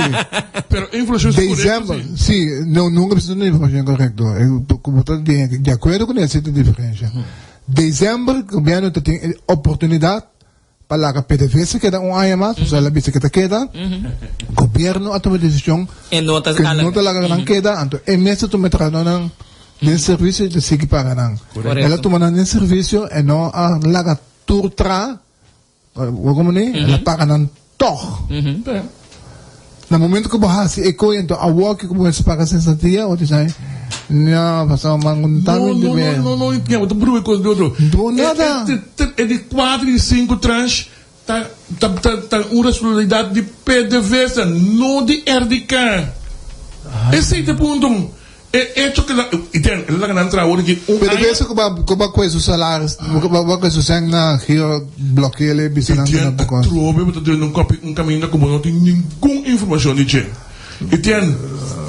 Pero inflacion es correcto, December, sí. sí, no, nunca bisa una información correcto. Como ta de, de acuerdo con esa diferencia. December, gobierno te tiene oportunidad para la PDVSA queda un año más, o sea, la bisa que te queda. Gobierno a toma decisión E no ta que ala- no te la nan queda, anto e mes toma trahadornan den servicio y te sigue paga nan. Correcto. El a toma nan den servicio e no a laga tur tra Bo komo ni? El a paga nan tog. Na momento ku bo hasi e koe enton awor ku bo mester paga sensatia bo ta bisa no pasobra man ku ta No, binti no, bien. no, no, no, no, bo ta brua e kos di otro. No nada. E di kuater i sinku transh ta ta ta ta un responsabilidat di PDVSA, no di RDK. Esei ta e punto. E echo ku i ten el a laga nan traha awor aki un aña. PDVSA ku ba ku ba kue su salaris ku ba kue su sèn na giro bloke'el e bisa nan ku Etienne nan por kos. atrobe bo ta drenta un kopi un kaminda ku bo no tin ningun informashon di dje. Etienne,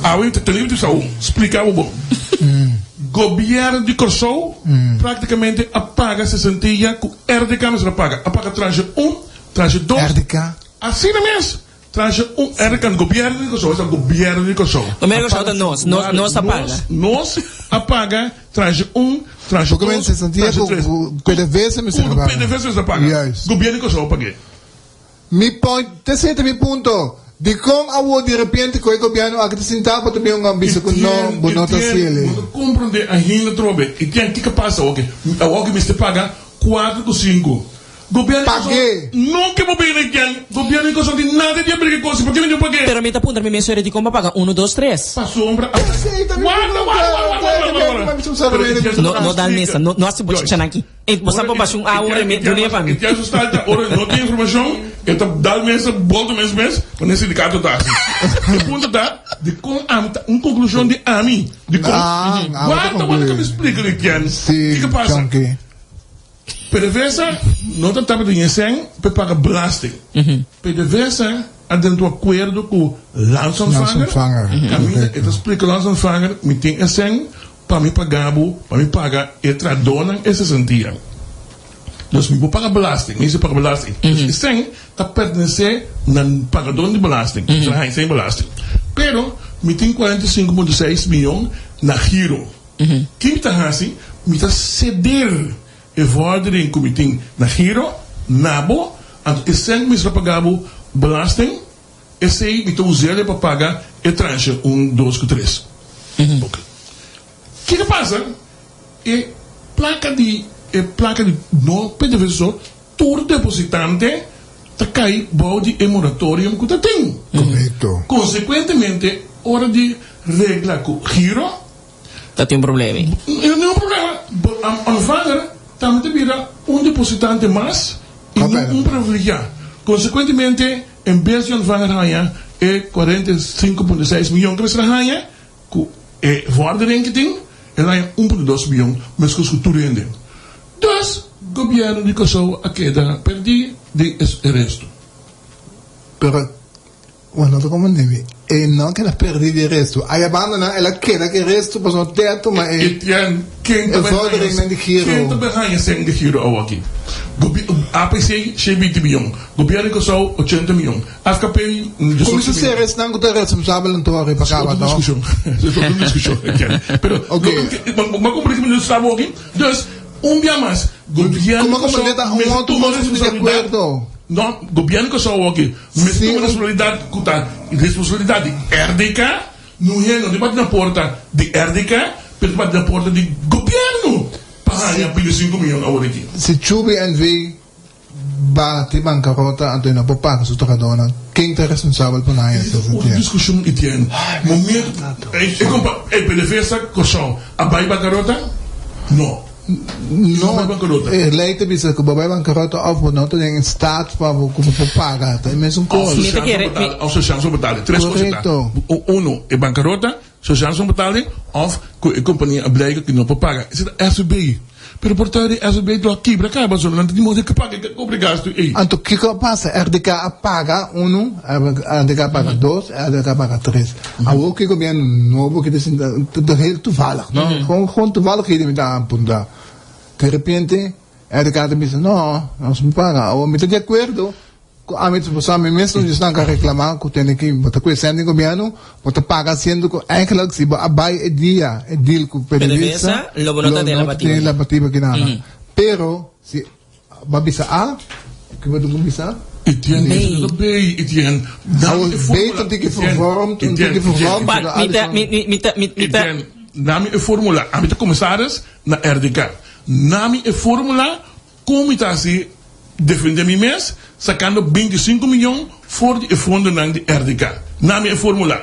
awe ta tene mi sa splika bo bon. Gobièrnu di Kòrsou praktikamente a paga sesentilla ku RDK mester a paga. A paga tranche un, tranche dos. RDK? Asina mes! Tranche un RK, Gobièrnu di Kòrsou, esta Gobièrnu di Kòrsou. Gobièrnu di Kòrsou ta nos, nos, nos a paga. Nos a paga tranche un, tranche Porque dos, men sentía tranche ku tres. ku PDVSA mester Ku paga. PDVSA mester paga. Juist. Gobièrnu di Kòrsou a pag'é. Mi point, te sete mi punto. Dikon awor di repente ku e gobièrnu aki ta sintá pa ta bin un bisa ku no, bo no ta Etienne, hasiel. bo ta komprondé ainda atrobe. Etienne, kiko a pasa awor? Awor ki mester paga kuater ku sinku. Gobierno di Kòrsou Pag'é. no ke bo bini ken. Gobierno di Kòrsou tin nada di abriga kos. Por ke mi no pag'é? Pero mi ta puntra mi mes ora di kon pa paga unu, dos, tres. Pasobra a Esei ta mi Warda, pregunta. warda, warda, warda, warda, warda. Pero e dia No, no dal mesa. No, no hasi bo Joyce. chichan aki. E, bo sa por basha un awa Ora reme, dun'é pa mi. E dia su stalta ora no tin informashon, e ta dal mesa, bolta mes mes, wanneer sindikato ta hasi. E punto ta, di kon ami ta, un konklushon di ami, di kon. Ah, ami ta Warda, warda, konkluí. ka mi splika di ken. Si, Kiko pasa? Chonky. PDVSA no ta tabata tin e sèn pa e paga belasting. PDVSA a drenta un akuerdo ku Landsontvanger, kaminda e ta splika Landsontvanger, mi tin e sèn pa mi paga bo, pa mi paga e trahadónan e sesentia. Dus mi por paga belasting, mi mester paga belasting. Dus e sèn ta pertenesé na pagadónan di belasting, mi ta haña sèn belasting. Pero mi tin 45,6 mion na giro. Ki mi ta hasi? Mi ta seder e vordering ku mi tin na giro na bo, anto e sèn ku mi mester paga bo belasting, esei mi ta us'el pa paga e tranche un, dos ku tres. Oke. Kiko pasa? E plaka di e plaka di no PDVSA so, tur depositante ta kai bou di e moratorium ku ta tin. Korekto. Konsekuentemente, ora di regla ku giro. Ta tin un problema ei. No tin un problema. Bo ontvanger tambe ta bira un depositante mas i no un privilegiá. Konsekuentemente, en bes di ontvanger haña e 45,6 mion ku mester a haña, Ku e vordering ki tin, el haña 1,2 mion meskos ku tur hende. Dus, gobièrnu di Kòrsou a keda pèrdí den e resto. Pero, bo no ta komprendé mi. E no a keda pèrdí di e resto. Aya banda nan el a keda ku e resto pasobra te a tuma e Etienne, ken ta e bai haña vorderingnan di ken giro. ta bai haña sèn di giro awoki? Gobi APC, 120 mion. Gobièrnu di Kòrsou, 80 mion. AFKP Como su ser esnan cu ta responsabel anto a riba caba to? Es otro discusion, Pero, Ok. ma como que nos estamos aquí? Dus, un bia mas, gobierno Como como Kòrsou ta un mester otro tuma cosa de responsabilidad. acuerdo. No, gobierno Kòrsou aki mester Sí, tuma un- responsabilidad ku ta responsabilidad di RDK, no hende no ta bati na porta di RDK, pero ta bati na porta di gobierno pa haña 25 miyon awor aki. Si Chubi NV Bati bancarota anto e no por paga su trahadornan. Ken ta responsabel pa nan haña Esei ta esaki? otro discusion Etienne. Momento e compa e PDVSA Corsou a bay bancarota? No. No, No bay bancarota. e ley ta bisa cu bo bay bancarota of bo no ta den staat pa bo cu bo por paga. Ta e mesun Of cos. Mi ta kere, mi. Of sociaal zo betalen. Tres cos ta. Correcto. Uno, e bancarota. Sociaal zo betalen of cu e compania a blijken cu no por paga. Esei ta SVB. Pero por ta di SVB lo a kibra caba so nan ta di modo cu paga e cobre gasto ey. Anto kico a pasa? RDK a paga uno, RDK a paga dos, RDK a paga tres. Awor cu e gobierno nobo ki ta sinta, ta heel toevallig, no? Gewoon, gewoon toevallig hende mi ta apunta. De repente RDK ta bisa, no, nos no paga. Awor mi ta di acuerdo Ku ami ta pasá mi mes un esnan ka reklamá ku tene ki bo ta ku e sèn di gobièrnu, bo ta paga siendo ku eigenlijk si bo a bai e dia e deal ku PDVSA, PDVSA lo bo no ta den lo no ta den Labatiba. Labatiba kinana. Pero si bo a bisa A, ki bo tin ku bisa? Etienne, B. esaki ta B, Etienne. Awor Nami e B formula, ta un tiki Etienne, vervormd, un Etienne, tiki vervormd, Ba, pero mi ta, Alisson. mi, mi, mi ta, mi, mi ta. Etienne, nami e formula. Ami ta commissaris na RDK. Nami e formula Kon mi ta hasi defende mi mes sakando 25 miyon for di e fondonan di RDK? Na mi e formula.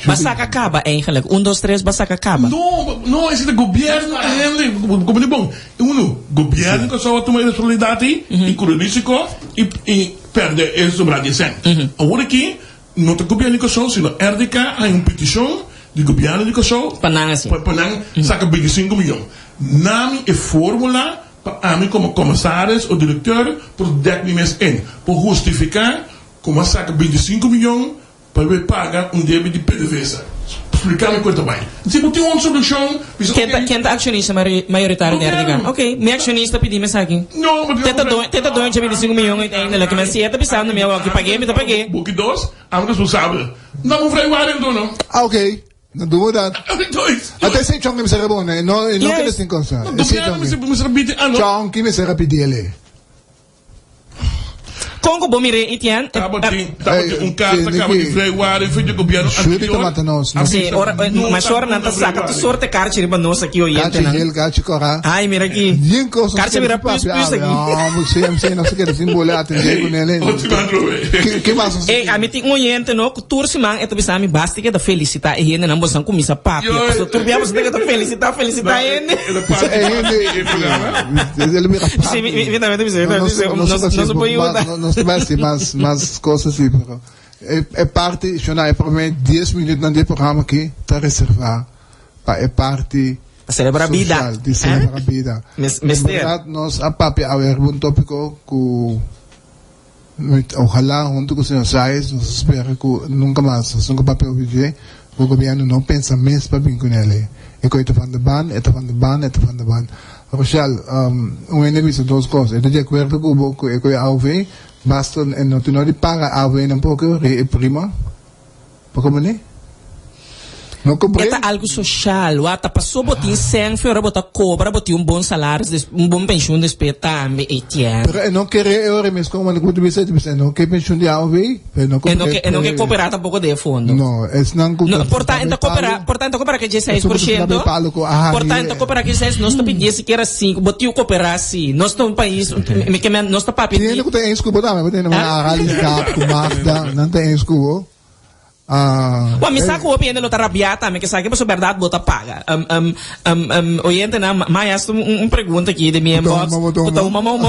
Ba saka kaba eigenlijk. Un dos tres ba saka kaba. No, no, esei ta gobierno a hende. Como di bon. Uno, gobierno Kòrsou a tuma e responsabilidat ei i kore risiko i i pèrdè e sobra di e sèn. Awor aki no ta gobierno di Kòrsou sino RDK a haña un petishon. Di gobièrnu di Kòrsou Pa nan hasi. Pa nan saka 25 miyon. Nami e formula pa ami komo komisaris o direkteur por dèk mi mes in. Por hustifiká ku a saka 25 miyon pa bai paga un debe di PDVSA. Splika mi kon ta bai. Si bo tin un solushon, bisa Ken ta oke. ken ta akshonista mayoritario di RDK? Gobièrnu. Oke, mi akshonista pidi mi esaki. No, bo Te ta doño te ta doño dje 25 miyon uiteindelijk. Men si e ta bisando mi awor ki pag'é, mi ta pag'é. Buki dos, Ami responsabel. No un vrijwaring do no. Ah ok, no doen we dat. Ata esei chonki mester a bone, no e no keda sin cosa. Esei chonki. Mester biti ano. Chonki mester a pidi ele. Kon ku bo mir'é Etienne? Tabatin tabatin un karta kaba di vrijwaring for di gobierno Shuri ta anterior. mata nos, no? Sí, ora mas ora nan ta saka tur sorte karchi riba nos aki Karchi oyentenan. gel, karchi kora. Ai mira aki. Yen kos nos Karchi keda bira sin pus papia pus awe. aki. No, CMC nos ta keda sin bole atendé ku nel. Ke ke mas nos Ey, ami tin un oyente no, ku tur siman e ta bisa mi basta ke ta felisitá e hendenan boso nan kuminsá papia. Pasobra tur bia boso ta ke ta felisitá, felisitá hende. E hende, el mira Sí, mi, mi, mi tambe ta bisa, mi tambe ta bisa, nos, nos por yuda. Nos ta bai hasi mas, mas kos asi, pero e, e parti, shona, e promé dies minütnan di e programa aki ta reservá pa e parti Pa selebrá bida. social, di selebrá bida. Mes, En mester. bèrdat nos a papia awe riba un tópiko ku Ojalá hunto cu señor Saez nos a spera cu nunca mas nos nunca papia over dje cu gobierno no pensa mes pa bin cu nele. E cu e ta van de baan, e ta van de baan, e ta van de baan. Rochelle, un hende a bisa dos cos, e ta di acuerdo cu bo cu e cu e AOV, basta e no tin no di paga AOV tampoco, e prima. Pa como ne? No cobr'é. E ta algu social, wak ta paso bo tin sèn fe ora bo ta cobra bo tin un bon salaris des un bon pensioen despues tambe Etienne. Pero e no kere e ora mes como ku ta bisa e ta bisa e no ke pensioen di AOV pero e no E no ke e no ke cooperá tampoco den e fondo. No, esnan ku No, ta por ta e ta cooperá por ta e ta cooperá ke dieseis por ciento por ta e ta cooperá ke dieseis nos ta pidi sikiera sinku bo tin ku cooperá si nos ta un pais mi ke men nos ta papia Tin di hende ku ta eens ku bo tambe bo tin hende manera Arali Gap ku Magda nan ta eens ku bo. Ah, Wa mi sa eh. ku hopi hende lo ta rabiá tambe ke sa ke pasobra bèrdat bo ta paga. Um, um, um, um, oyentenan, ma mi hasta un, un pregunta aki den mi Bo ta inbox. huma, bo ta Bo ta huma. huma, ma huma.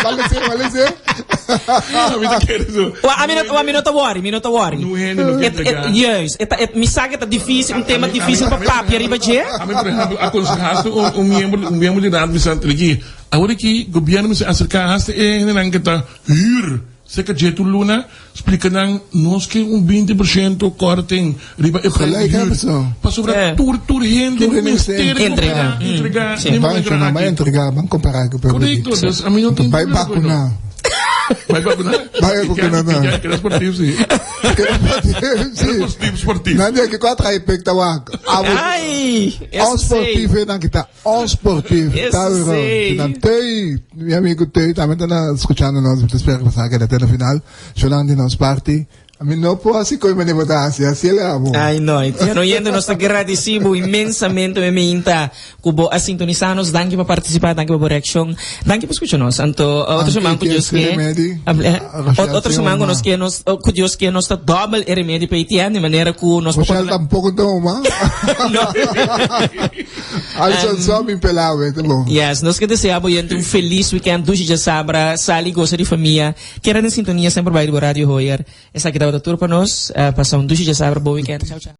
Vale ser, vale ser. Mi ta kere so. Wa ami no, wa mi no ta worry, mi no ta worry. Nu hende no ke Et, et, entrega. juist, et, et, mi sa ke ta difícil, un tema difícil pa papia riba dje. Ami, por ehempel, aconseha hasta un, un miembro, un miembro di raad bisa, Triki, awor aki gobierno mester acerca hasta e hendenan ke ta huur Seka dje tur luna, splika nan nos ke un 20% korting riba e prijs di Gelijk huur. hebben ze. Pasobra Ja. tur tur hende Tur hende mester mester Entrega. entrega, entrega, Sí. den Ban, momento chona, ban aki. entrega, ban comparar ku pueblo Correcto, di. dus a mi no tin Bai problema ku bakuna. Bai bakuna? Bai bakuna, no. Keda sportief, si. Keda sportief, si. Keda sportief, sportief. Nan di aki ku a trae pek ta wak. Abo, Ai, eso onsportief sei. nan kita. Onsportief, Eso Tauro. sei. Dan Tei, mi amigo Tei, tambe ta na escuchando nos. Mi ta spera ku sa keda te na final. Shonan di nos parti. Mi no por hasi koe mane bo ta hasi, hasi el amo. Ai no, Etienne oyente, nos ta gradeci bo inmensamente mi minta ku bo a sintonisa nos. Danki pa participa, danki pa bo reaccion, danki pa scucha nos. Anto otro Anki siman ku ke Dios si ke, remedi, eh, Rochelle otro si siman ku uma. nos ke nos ku Dios ke nos ta dobbel e remedi pa Etienne, di manera ku nos por Rochelle controla. tampoco ta uma. No. Alison so mi pelawe, ta bon. Yes, nos ke desea bo yente un felis weekend, dushi djasabra, sali gosa di famia, keda den sintonia semper bai di bo Radio Hoyer. Esaki tabata tur pa nos, pasa un dushi djasabra, bon weekend, chao chao.